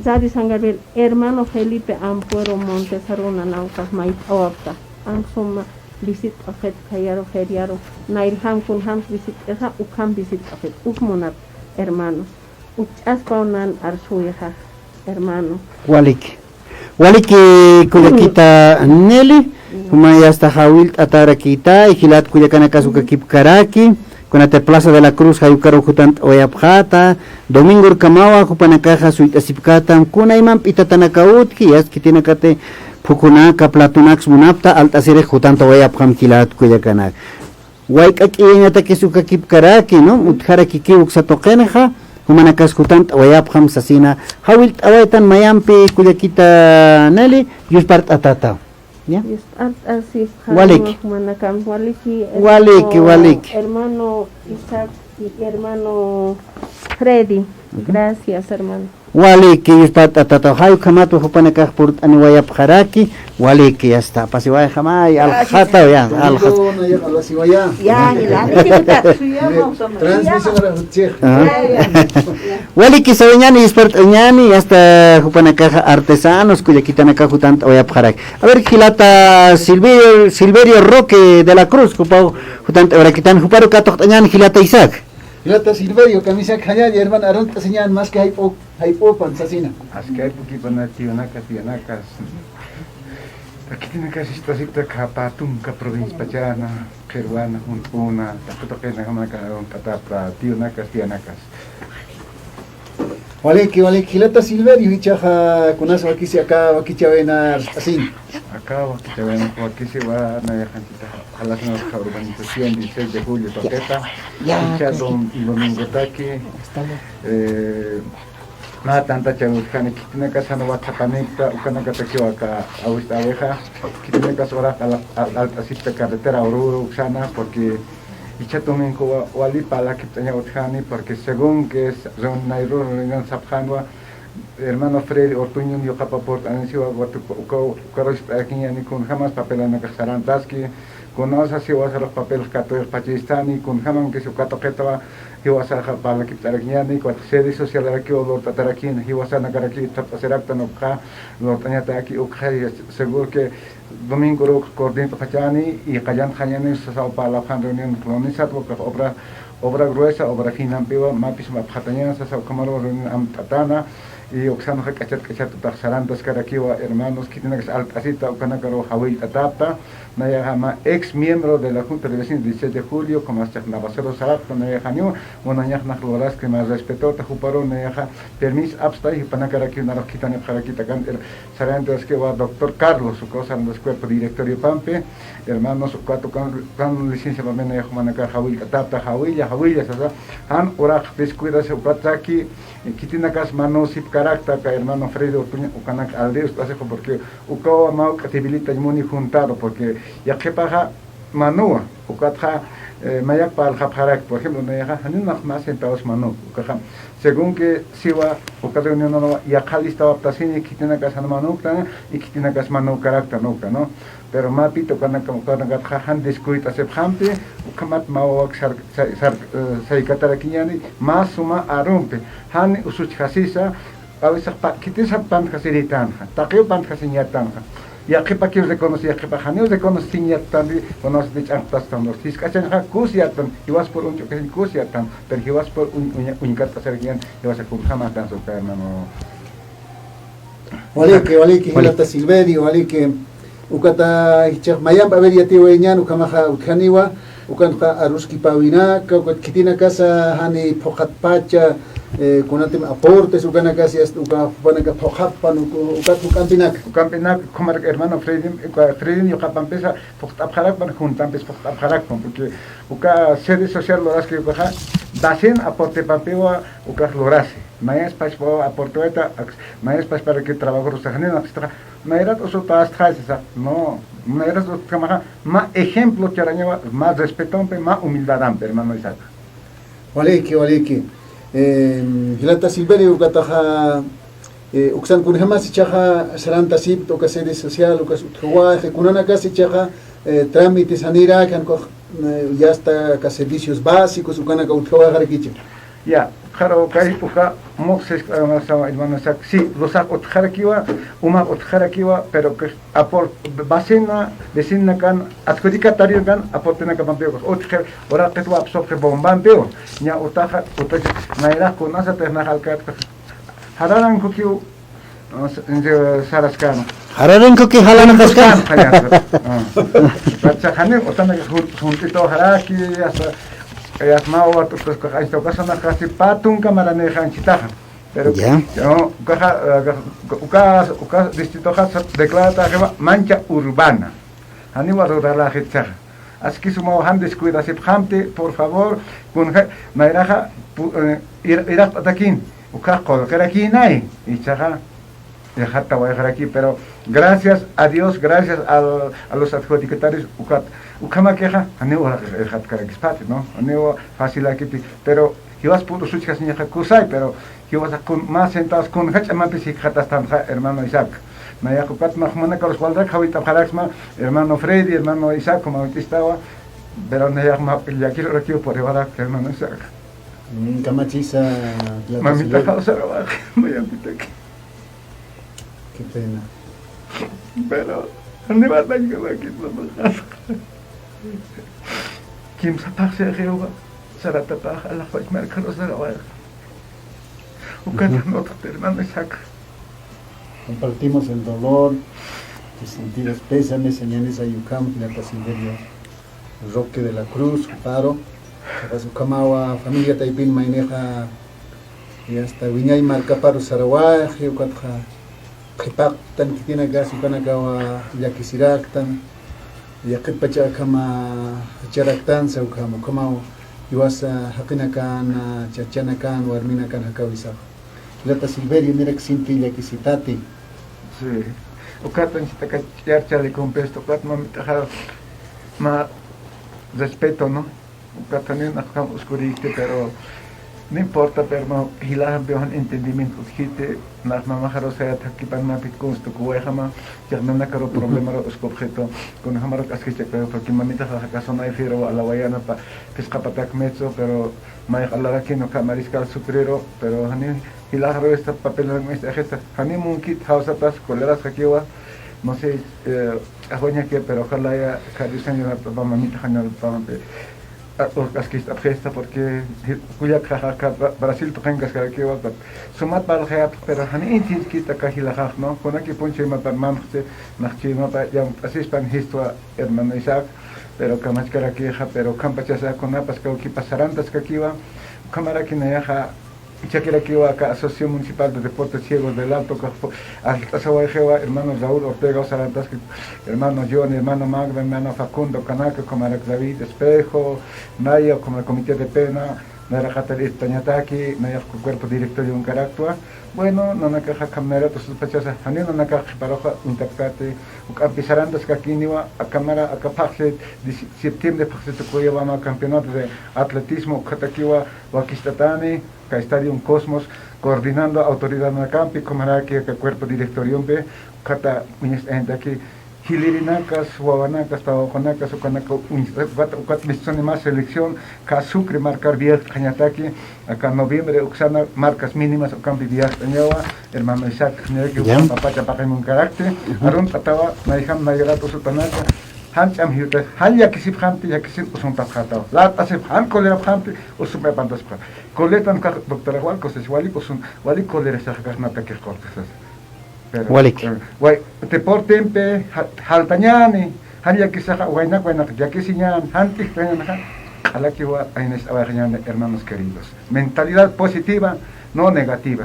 Radio San Gabriel, hermano Felipe Ampuero Montesaruna nawkax mayt'awapta, amsuma visit'apxit khayaru, feriaru, nayrjam kunjams visit'irxa, ukham visit'apxit, uk munat, hermano. Ukch'aspaw nan arsuwixa, hermano. Waliki. Waliki kullakita Nelly, juma yasta jawillt'atarakita, y jilat kullakanakas ukakipkaraki, kunati Plaza de la Cruz jayukaru jutant'awayapxata, domingo urkamawa jupanakaxa suyt'asipkata, kunayman p'itatanaka utji, yast khitinakati phukunaka, platonaks munapta, alt'asirix jutant'awayapxam jilat kullakanaka. Wayk'a k'iyañatakis ukakipkaraki, ¿no? Utjarakikiw uksa tuqinxa, jumanakas jutant'awayapxam sasina, jawillt'awaytan mayampi kullakita Nelly, yuspart'atata. ¿Ya? Yuspart'asipxam. Waliki. Jumanakam, waliki, waliki, hermano, waliki. Hermano Isaac y hermano Freddy. Ujú. Gracias, hermano. Waliki, yuspart'atata, jay ukhamatwa jupanakax purt'aniwayapxaraki, waliki, yasta, pasiwayxamay, alxataw, ya, alxat. Ya, ya, ya. Transmisión. Ah. Ya, ya, ya. Waliki, sawiñani, yuspart'añani, yasta, jupanakaxa artesanos, kullakitanakax jutant'awayapxaraki. A ver, jilata Silverio, Silverio Roque de la Cruz, jupaw jutant'awayarakitan, juparu katuqt'añani, jilata Isaac. Jilata Silverio, kamisaki jallalla, hermano, arunt'asiñan, maski jayp'u, jayp'upan sasina. Aski jayp'ukipana tiyunakas, tiyanakas. Takitinakas ist'asipta khapa tunka provincia pachana, qhirwana, junt'una, taqi tuqina jumanaka arunt'atapta tiyunakas, tiyanakas. Waliki, waliki, jilata Silverio, jichhaxa kunas wakisi aka wakichäwina arst'asini. Aka wakichäwina wakisiwa, nayax anchhita jalasina urbanización dieciséis de julio tuqita. Ya, jichha dom-, domingotaki, eh, mä tantachäwi utjani, khitinakas jan WhatsAppanipta, ukanakatakiw aka awist'äwixa, khitinakas urax al-, al-, alt'asipta carretera Oruro uksana, porque jichha domingo wa-, wali parlakipt'añaw utjani, porque según que es reun-, nayrur reunión sapxänwa, hermano Freddy Ortuñon yuqap purt'anisiwa, ukat uka-, ukaru ist'arakiñäni kunjamas papelanakax sarantaski, kunasas jiwasarux papel katuqpachistani, kunjamankis uka tuqitwa jiwasaxa parlakipt'arakiñäni, ukat redes socialarakiw lurt'atarakiñäni, jiwasanakarakiw thapt'asiraktan ukxa, lurt'añataki ukxa, seguro que domingo uruk coordinapxachäni, y qallantxañäni sasaw parlapxän reunión, lunesat ukax obra, obra gruesa, obra finampiwa, mapis apxatañäni sasaw ukhamaru reunión amt'atäna, y uksanxa k'achat k'achat tutax sarantaskarakiwa, hermanos, khitinakas alt'asipta, ukanakaru jawillt'atäpta, nayaxa mä ex miembro de la Junta de Vecinos dieciséis de julio, como hasta Navacero sarapta, nayax janiw, munañax nax luraski mä respetota, juparu nayaxa permiso apstay, jupanakarakiw narux khitinipxarakïta, ukan, er-, sarantaskiwa doctor Carlos, ukaw sarantas cuerpo directoriopampi, hermanos, ukat ukan, ukan licenciapampi nayax jumanakax jawillt'atäpta, jawilla, jawilla sasa, jan urax descuidasi, ukat saki, eh, khitinakas manusipkarakta, aka hermano Freddy Ortuño, ukanak aldeos t'asixu, porque ukawa mä juk'a debilitañ muni juntado, porque yaqhipaxa manuwa, ukatxa, eh, mayak parlxapxarak, por ejemplo, nayaxa, janiw nax mä centavos manuwa, ukaxa, según que siwa, uka reunionanwa, yaqha listawaptasini, khitinakas jan manuktan, y khitinakas manukaraktan uka, ¿no? Pero mapit ukanaka-, ukanakatxa jan descuidt'asipxampi, ukhamat mä wawak sar-, sa-, sar-, eh, saykatarakiñäni, mä suma arumpi, jan usuchjasisa, a veces pa-, khitinsa pantjasirïtanxa, taqiw pantjasiñätanxa. Yaqhipakiw reconoce, yaqhipax janiw reconociñätanti, kunasati ch'amptastan, jisk'achañxa kusyätan, jiwaspur uñch'ukasiñ kusyätan, pero jiwaspur uñ-, uña-, uñkat'asirakiñäni, jiwasa kunjamätansa uka, hermano. Waliki, waliki, jilata Silverio, waliki. Ukata jichhax mayamp, a ver, yatiyawayñän, ukhamaxa utjaniwa, ukanxa aruskipäwinaka, ukat khitinakasa jani phuqhatpacha, eh, kunatim aportes, ukanakasa yast-, uka jupanaka phuqhappan, uk-, ukat juk'ampinaka. Juk'ampinaka, ukhamarak hermano Freddy, uka Freddy yuqapampisa phuqt'apxarakpan, juntampis phuqt'apxarakpan, porque uka sede social luraski ukaxa, dacen aportepampiwa ukax lurasi. Mayas pachpaw aportawayta, aks-, mayas pachparaki trabajo rusaxnina, akstaxa, mayrat usutästxay sasa, no, Nayras utkamaxa, mä ejemplo charañawa, mä respetompi, mä humildadampi, hermano Isaac. Waliki, waliki. Em, jilata Silverio, ukataxa, eh, uksan kunjamas ichaxa sarantasipta uka sede social, ukas utjawaxi, kunanakas ichaxa, eh, trámites janirakan, ukax, eh, ya está, uka servicios básicos, ukanaka utjawaxarakichi. Ya, claro, kay uka Moxes, eh, hermano Isaac, sí, lusax utjarakiwa, umax utjarakiwa, pero que apor-, vecina, vecinakan, adjudicatariokan, aportenakamampiw, utjir, uraqitwa apsupxi bombampiw, ña utaxa, utaxa, nayrax kunasatix nax alcaldekax, jararankukiw, eh, s-, eh, saraskana. Jararankuki jalanakaskan. Jalankaskan, jalankaskan. Ah. Pacha jani, utanaka jun-, junt'ituxaraki, hasta, yasmawa, tukuskax, aysta ukasanakaxsi, pä tunka maranïxanchitaxa. Pero, ya, no, ukaxa, eh, uka, uka distritoxa declarataxiwa mancha urbana. Janiwa ruralaxitsaxa. Aski sumaw jan descuidasipxamti, por favor, kunja, nayraxa, pu-, eh, ir-, iraqt'atakin, ukax qullqirakinay, ichaxa, irxattawayxaraki, pero gracias a Dios, gracias al, a los adjudicatarios, ukat, ukhamakixa, janiw irxatkarakispati, ¿no? Janiw fácilakiti, pero, jiwas pur usuchkasiñaxa kusay, pero jiwasax kun, mä sentados kunjach'amapis jikxatastanxa, hermano Isaac. Nayax ukat mä jumanakaru walrak jawit'apxaraksma, hermano Freddy, hermano Isaac, mä jawit'istawa, pero nayax mä llakir urakiw puriwarak, hermano Isaac. Mm, kamachisa, mamita jawsarawax, mayampitaki. Qué pena. Pero, niwal mañkamaki, mamá. Kimsa phaxsixiwa, saratapax, alaxpach markaru sarawax. Ujú. Ukatan otro hermano Isaac. Compartimos el dolor, los sentidos pésames, señores, ayukam, jilata Silverio Roque de la Cruz, Paro. Chiqas ukhamawa familia taypin maynixa, y hasta wiñay markaparu sarawaxi, ukatxa qhipaqtan khitinakasa ukanakawa llakisiraktan, yaqhippacha akhama jichharaktansa ukhama, ukhamaw jiwasa jaqinakan, chachanakan, warminakan jakawisax. Jilata Silverio, nirak sinti llakisitati. Sí. Ukatan chitaka ch'ar chalikumpistu, ukat mamitaxa mä respeto, ¿no? Ukat janiw nax ukham uskurïkti, pero no importa, pero mä jilajampiw jan entendimiento utjkiti, nax mamaxaru sayat jakipan mä p'it kunsa tukuwayxama, chiq nanakaru problemaru uskupxitu, kunjamarak askichaka, porque mamitaxa jakasunay firu alawayanapa, phisqa patak metso, pero mayax alarakïn uka mariscal Sucrero, pero janiw jilaxaru esta papel, esta, esta, janiw munkit jawsatas, colerasxakiwa, no sé, eh, ch'axwañakiwa, pero ojalá ya, ka Dios señor, mamita, jañar, pampe, a, o, askist'apxista, porque, kullakxa, ka Bra-, Brasil tuqinkaskarakiwa, ka, sumat valxayapx, pero janiw intinkit aka jilaxax, ¿no? Kunaki pun chuymapa manxsi, nax chuymapa yamt'asispan jistwa, hermano Isaac, pero kamachkarakixa, pero kampachasa kunapas kawkipas sarantaskakiwa, ukhamaraki nayaxa, ichhakirakiwa aka Asociación Municipal de Deportes Ciegos del Alto, ukax arst'asawayxiwa, hermano Raúl Ortega, sarantaski, hermano John, hermano Magda, hermano Facundo, kanaka, ukhamaraki David Espejo, naya, ukhama Comité de Pena, nayraqatar irtañataki, nayax cuerpo directorio unkaraktwa. Bueno, nanakaxa akham nayrat ususpachasa, janiw nanakax qhiparuxa uñtapkati, ukhampi sarantaskakiniwa, akamara, aka phaxsi, septiembre phaxsi tukuyawa mä campeonato de atletismo, ukhatakiwa, wakicht'atani, ka Estadio Cosmos, coordinando autoridadnakampi, ukhamaraki aka cuerpo directoriompi, ukhata uñast'añataki, jilirinakas, wawanakas, tawaqonakas, ukanaka uñast'añataki, ukat, ukat mistsuni mä selección, ka Sucre markar viajt'añataki, aka noviembre uksana marcas mínimas ukampi viajt'añawa, hermano Isaac, niraki ukampa pacha paqi munkarakti, arunt'atawa, nayjam nayrat usutanaka, jan ch'am jiwt'ax, jan llakisipxamti, llakisin usuntapxatawa, lat'asipx, jan colerapxamti, usump'apantasipxa. Coletan ukax doctorax wal cosas, walik usun, walik coleras jakäxnatakix qulqisas. Pero, walik. Eh, way, deportempi, ja-, jaltañäni, jan llakisaxa, waynak, waynak, llakisiñäni, jan t'ijtañänixa, q'alakiwa, aynacht'awayxañäni, hermanos queridos. Mentalidad positiva, no negativa.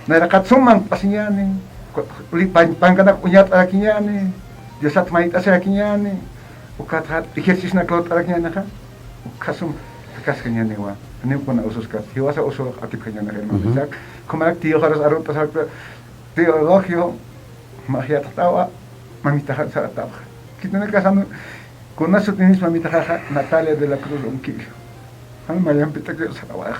Nayraqat sum manq'asiñäni, ku-, li-, pan-, pankanak uñat'arakiñäni, Diosat mayt'asirakiñäni, ukatxa ejerciciona klawt'arakiñänixa, ukhasum jakaskañäniwa, janiw kuna ususkat, jiwasa usurux atipkañänixa, hermano Isaac, ukhamarak tiyuxarus arunt'asarta, teologio, max yatxatawa, mamitaxan saratapxa. Khitinakax jan, kuna sutinis mamitaxaxa Natalia de la Cruz Ronquillo. Jan mayampitaki sarawax.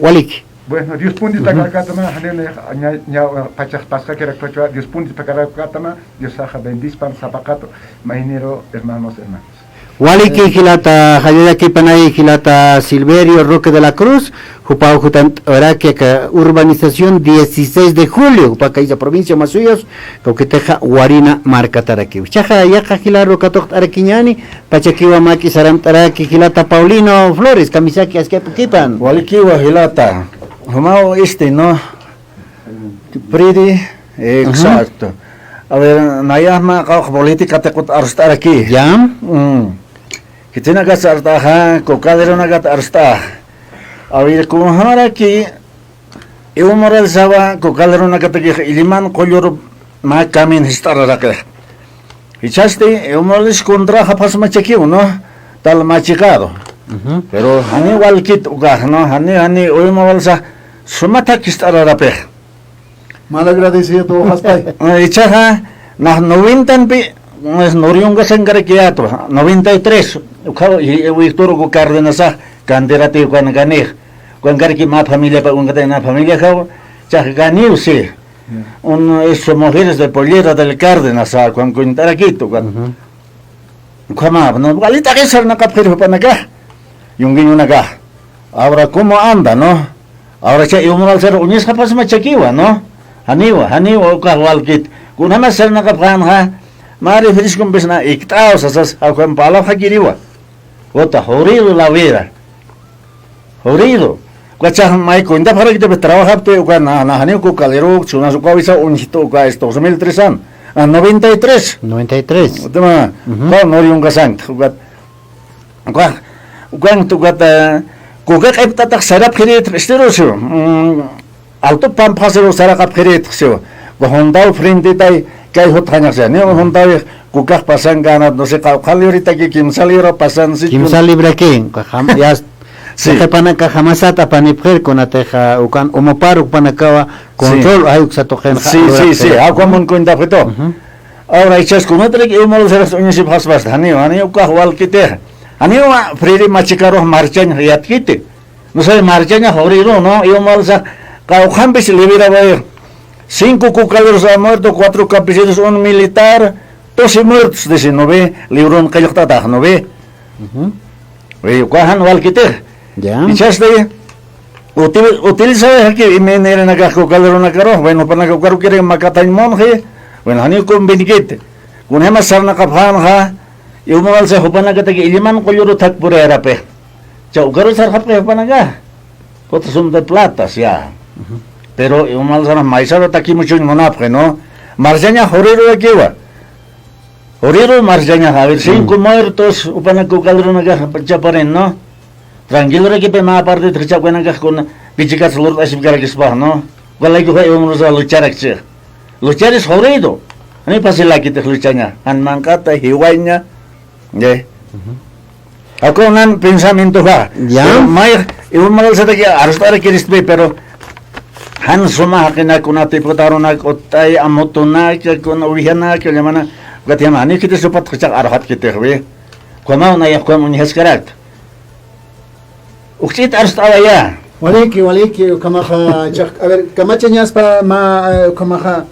Waliki. Bueno, Diospundi, ujú, pakarakatama, janiw ña, ña, ña, pachax pasqakirakpachwa, Diospundi pakarakatama, Diosaxa bendispan sapaqatu, maynïru hermanos, hermanos. Waliki jilata, jallallakipanay jilata Silverio Roque de la Cruz, jupaw jutant'araki aka urbanización dieciséis de Julio, jupa kaysa provincia Masuyos, kawkitixa Warina markatarakiw. Jichhaxa yaqha jilaru katuqt'arakiñäni, pachakiwa mak'i sarant'araki jilata Paulino Flores, kamisaki askaypukipan. Walikiwa jilata, jumaw este, ¿no? Pridi, eh, ajá, exacto. A ver, nayama qawq política tiqut arst'araki. Ya. Mm. Khitinakasa arst'axa, Cocaleronakat arst'axa. A ver, kunjamaraki, Evo Moralesawa Cocaleronakatakix Illimani qulluru mä camin jist'araraqix. Jichhasti Evo Morales contraxa phasmachakiw, ¿no? Tal machicado. Ujú. Pero jani walkit ukax, ¿no? Jani, jani Evo Moralesax suma thakist'ararapix. Mal agradecido tuwaxaspay. Eh, jichhaxa, nax noventanpi, pues, nor yunkasankarakiyätwa, noventa y tres, ukhaw, y, y, Víctor Hugo Cárdenasax, candidato ukan ganix. Ukankaraki mä familiapa, ukankatay mä familiaxaw, jichhax ganiw, sí. Ya. Un, eso, mujeres de pollera del Cárdenas, ah, ukan cuentarakit, ukan. Ujú. Ukhama, ¿no? Wali t'aqhi sarnaqapxiri jupanakax, yunguiñunakax. Ahora, ¿cómo anda, no? Ahora, chay Evo Morales uñisxapxasma chakiwa, ¿no? Janiwa, janiwa, ukax walkit. Kunjamas sarnaqapxänxa, mä refrescompis na ikt'aw sasas, jawkham parlapxakiriwa. Uta, jodido la vida. Jodido. Ukachax may cuentapxarakitapix trabajapxti, uka na, na janiw Cocalero, chunas ukawisa uñjtu uka es dos mil tres an. Ah, noventa y tres. Noventa y tres. Utama, ujú, uka nor yunkasankt, ukat, uka, ukankt, ukat, eh, kuka q'ipt'atax sarapxirïtx, estirusu. Mm, Alto Pampasero saraqapxirïtx, siwa. Uka juntaw frentetay, kay jutxañax, siwa. Ni un juntaw, kukax pasan gana, no sé, qawqha libritaki kimsa libra pasan, si kimsa libraki, uka jam-, ya, sí, qhipanakax jamasat apanipxir, kunatixa, ukan umapar ukpanakawa, sí, control, ay, uksa tuqinxa, sí, sí, sí, lurapxir. Jawkhamun cuentapxitu. Ujú. Ahora, jichhas kunatirak Evo Morales uñisipxaspasta, janiw, janiw ukax walkitixa. Janiw, Freddy Machicarux marchañ yatkiti. No sé, marchañax jodido, ¿no? Evo Morales qawqhampis liberawayi. Cinco cocaleros han muerto, cuatro campesinos, un militar, doce muertos, diecinueve, libron qillqt'atax, ¿no ve? Ujú. Ve, ukax jan walkitix. Ya. Jichhasti, util-, utilizawayxaki M N L nakax cocaleronakarux, bueno, jupanakax ukarukiri makathañ munxi, bueno, janiw convenikiti. Kunjamas sarnaqapxänxa, Evo Morales jupanakataki Illimani qulluru thakpurayarapi. Cha ukaru sarxapxi jupanakax. Cuatro son de plata, ya. Ujú. Pero, eh, umalsana maysaru takimuchuñ munapxi, ¿no? Marchañax jodidorakiwa. Jodido marchañax, a ver, cinco, mm, muertos, jupanak cocaleronakax chaparin, ¿no? Tranquilorakipi mä partitix chawkanakax kuna pichikas lurt'asipkarakispax, ¿no? Ukalaykuxa Evo Morales lucharakchi. Lucharis jodido. Ni facilakitix luchaña. Jan manq'ata, jiwaña. ¿Eh? Ujú. Jawkhaw nan pensamientoxa. Ya. Pero mayx, Evo Moralesataki arst'arakiristpi, pero jan suma jaqinak, kuna diputadonak, utt'ay, amutunak, kuna uwijanak, llamana, ukat jama, ni khitis jupat jichhax arxatkitixwi. Ukhamaw nayax ukham uñjaskarakta. Ukch'it arst'awaya. Waliki, waliki, ukhamaxa, chaq-, a ver, kamachañaspa mä, eh, ukhamaxa,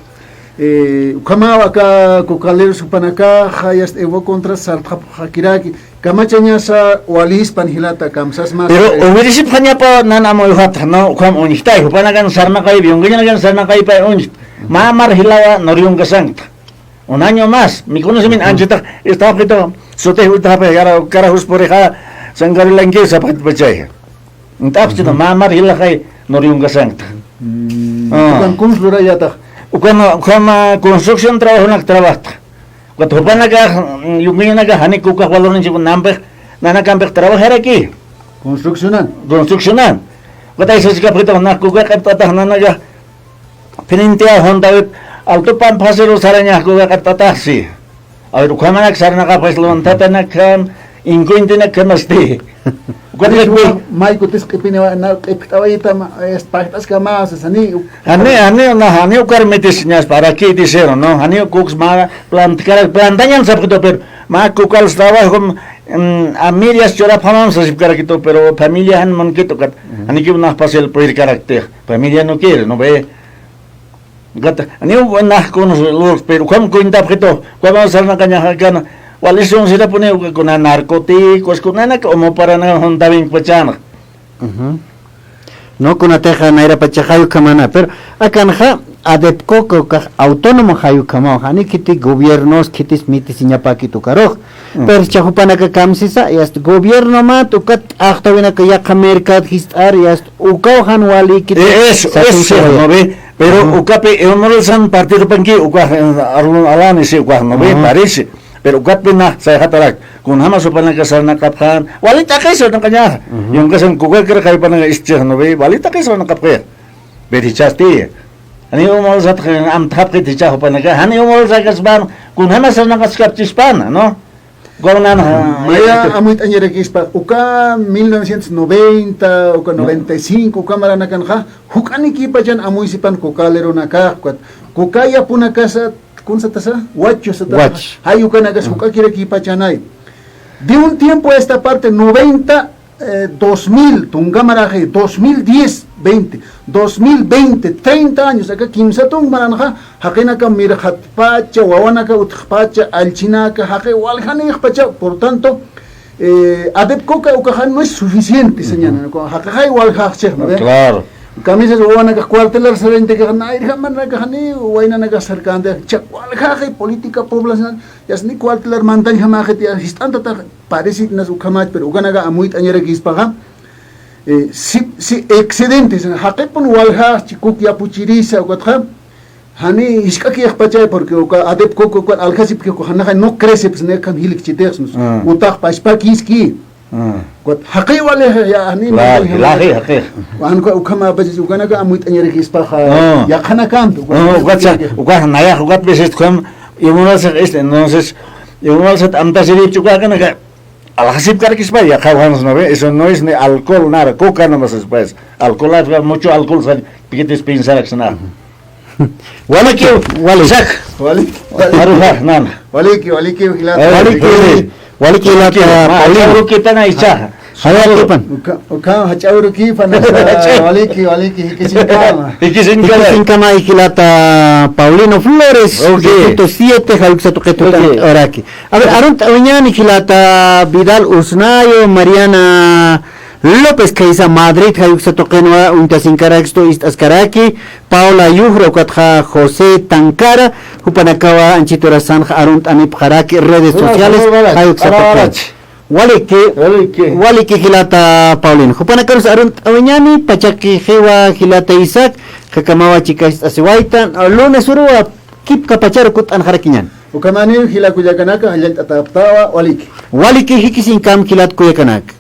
eh, ukhamaw aka cocaleros jupanakaxa, yast Evo contra sartxapxakiraki, kamachañasa walispan jilata, kamsasmasa. Pero, eh, uwirisipxañapa nan amuyxatxa, ¿no? Ukham uñjtay, jupanakan sarnaqaypi, yunkañanakan sarnaqaypay uñjt. Mä mar jilawa nor yunkasankta. Un año más, mikunasimin, ujú, anchitax, istapxitu, sutix utjapix, yara, carajos purixa, San Gabriel Anguisa, pachay. Intapxchitu, ujú, mä mar jilaxay, nor yunkasankta. Mm, ah. Ukan kunslurayatax. Ukan, ukan, ah, construcción trabajonak trabajta. Ukat jupanakax, mm, yunkañanakax, jani kukax valorninchiku nampix, nanakampix trabajaraki. Construccionan. Construccionan. Ukat ay sasikapxitu, na kuka q'ipt'atax nanakax, Phinintiya juntawip Alto Pampasero sarañax kuka q'ipt'ataxsi. A ver, ukhamanak sarnaqapxis, levantatanakjam, incuentenakjam asti. Kunapi. May kutis q'ipini, na q'ipt'awayita, pajt'askama sasani. Jani, jani, na, jani ukar mitisiñaspa, arakïtisiru, ¿no? Jani uks mä plantkarak, plantañan sapxitu, pero mä kukal trabajo, mm, a medias churapxamam sasipkarakitu, pero familia jan munkit ukat. Janikiw nax pasel puyirkaraktix, familia no quiere, ¿no ve? Ukat, janiw nax kunsa lurx, pero ukham cuentapxitu, ukham sarnaqañaxa kan, wali sunsirapuni uka kuna narcóticos, kunanak umuparana juntawinkpachana. No, kunatixa nayrapachaxa jay ukhamana, pero akanxa ADEPCOCA ukax autónomo jay ukhamaw, jani khiti gobiernos khitis mitisiñapäkit ukarux. Pero jichha jupanaka kamsisa, yast gobiernomat ukat t'axtawinaka yaqha mercad jist'ar, yast ukaw jan walïkit. Eh, eso, eso, ¿no ve? Pero ukapi Evo Morales jan partidopanki, ukax, eh, arlun alani, sí, ukax, ¿no ve? Parece. Pero ukatpi nax sayxatarak, kunjamas jupanaka sarnaqapxän, wali t'aqhis sarnaqañaxa. Yunkasan kukakir jaypanaka istchix, ¿no ve? Wali t'aqhis sarnaqapxi. Pero jichhasti. Jani Evo Morales amtxapxit jichha jupanaka, jani Evo Morales akaspan, kunjamas sarnaqaskapchispan, ¿no? Maya amuyt'añarakispa, uka mil novecientos noventa, uka noventa y cinco, uka maranakanxa, juk'anikipachan amuysipan kuka lerunakax, ukat kuka yapunakasa, kunsatasa, wachu satasa, jay ukanakas juk'akirakipachanay. De un tiempo a esta parte, noventa, eh, dos mil, tunka maraxi, dos mil diez, veinte, dos mil veinte, treinta años, aka kimsa tunk maranxa, jaqinaka mirxatpacha, wawanaka utjpacha, allchinaka, jaqi waljanixpacha, por tanto, eh, ADEPCOCA ukaxa no es suficiente, sañäni, jaqixay waljaxchix, ¿no ve? Claro. Kamisas wawanaka cuartelar sarantikax, nayrjamanakaxani, waynanakax sarkänti, cha waljaxi política poblacional, yasni cuartelar mantañjamaxit, ya jist'antatax, parece nas ukhamach, pero ukanaka amuyt'añarakispaxa, eh, si, si excedentes, jaqipun waljaxchi kuk yapuchirisa, ukatxa, jani jisk'akiyxpachay, porque uka ADEPCOCA ukan aljasipki, uka janaxa no crece, pues, ne akham jilikchitix, utax pachpakiski. Ukat jaqi walix, ya, jani, claro, jilaxi, jaqix. Wan uka, ukhamapachas, ukanaka amuyt'añarakispaxa, yaqhanakampi, ukat, ukat nayax, ukat veces ukham, Evo Morales, este, entonces, Evo Morales amtasiripchi uka akanaka, aljasipkarakispa, yaqha ujanas, ¿no ve? Eso no es ni alcohol, nada, coca nomás es, pues. Alcohol, mucho alcohol sale, piquitis pensar que sana. Waliki, wali. Sak. Wali, wali. Aruxa, nana. Waliki, waliki, jilata. Waliki, waliki, jilata, Paulino. Jach'awrukipana ichaxa. Jach'awrukipan. Uka, uka, jach'awrukipan, waliki, waliki, jikisinkama. Jikisinkama. Jikisinkama, jilata Paulino Flores, distrito siete, jay uksa tuqi tutan araki. A ver, arunt'awayañäni jilata Vidal Usnayo, Mariana López, khaysa Madrid, jay uksa tuqinwa uñtasinkarakistu, ist'askaraki, Paula Yujra, ukatxa José Tancara, jupanakawa anchhit urasanxa arunt'anipxaraki redes sociales, jay uksa tuqin. Waliki, waliki jilata Paulino. Jupanakarus arunt'awayañäni, pachakixiwa jilata Isaac, khakamawa chika ist'asiwaytan, lunes uruwa kipkapacharu kutt'anxarakiñäni. Ukhamaniw jila kullakanaka, jallallt'atäpxtawa, waliki. Waliki, jikisinkam jilat kullakanaka.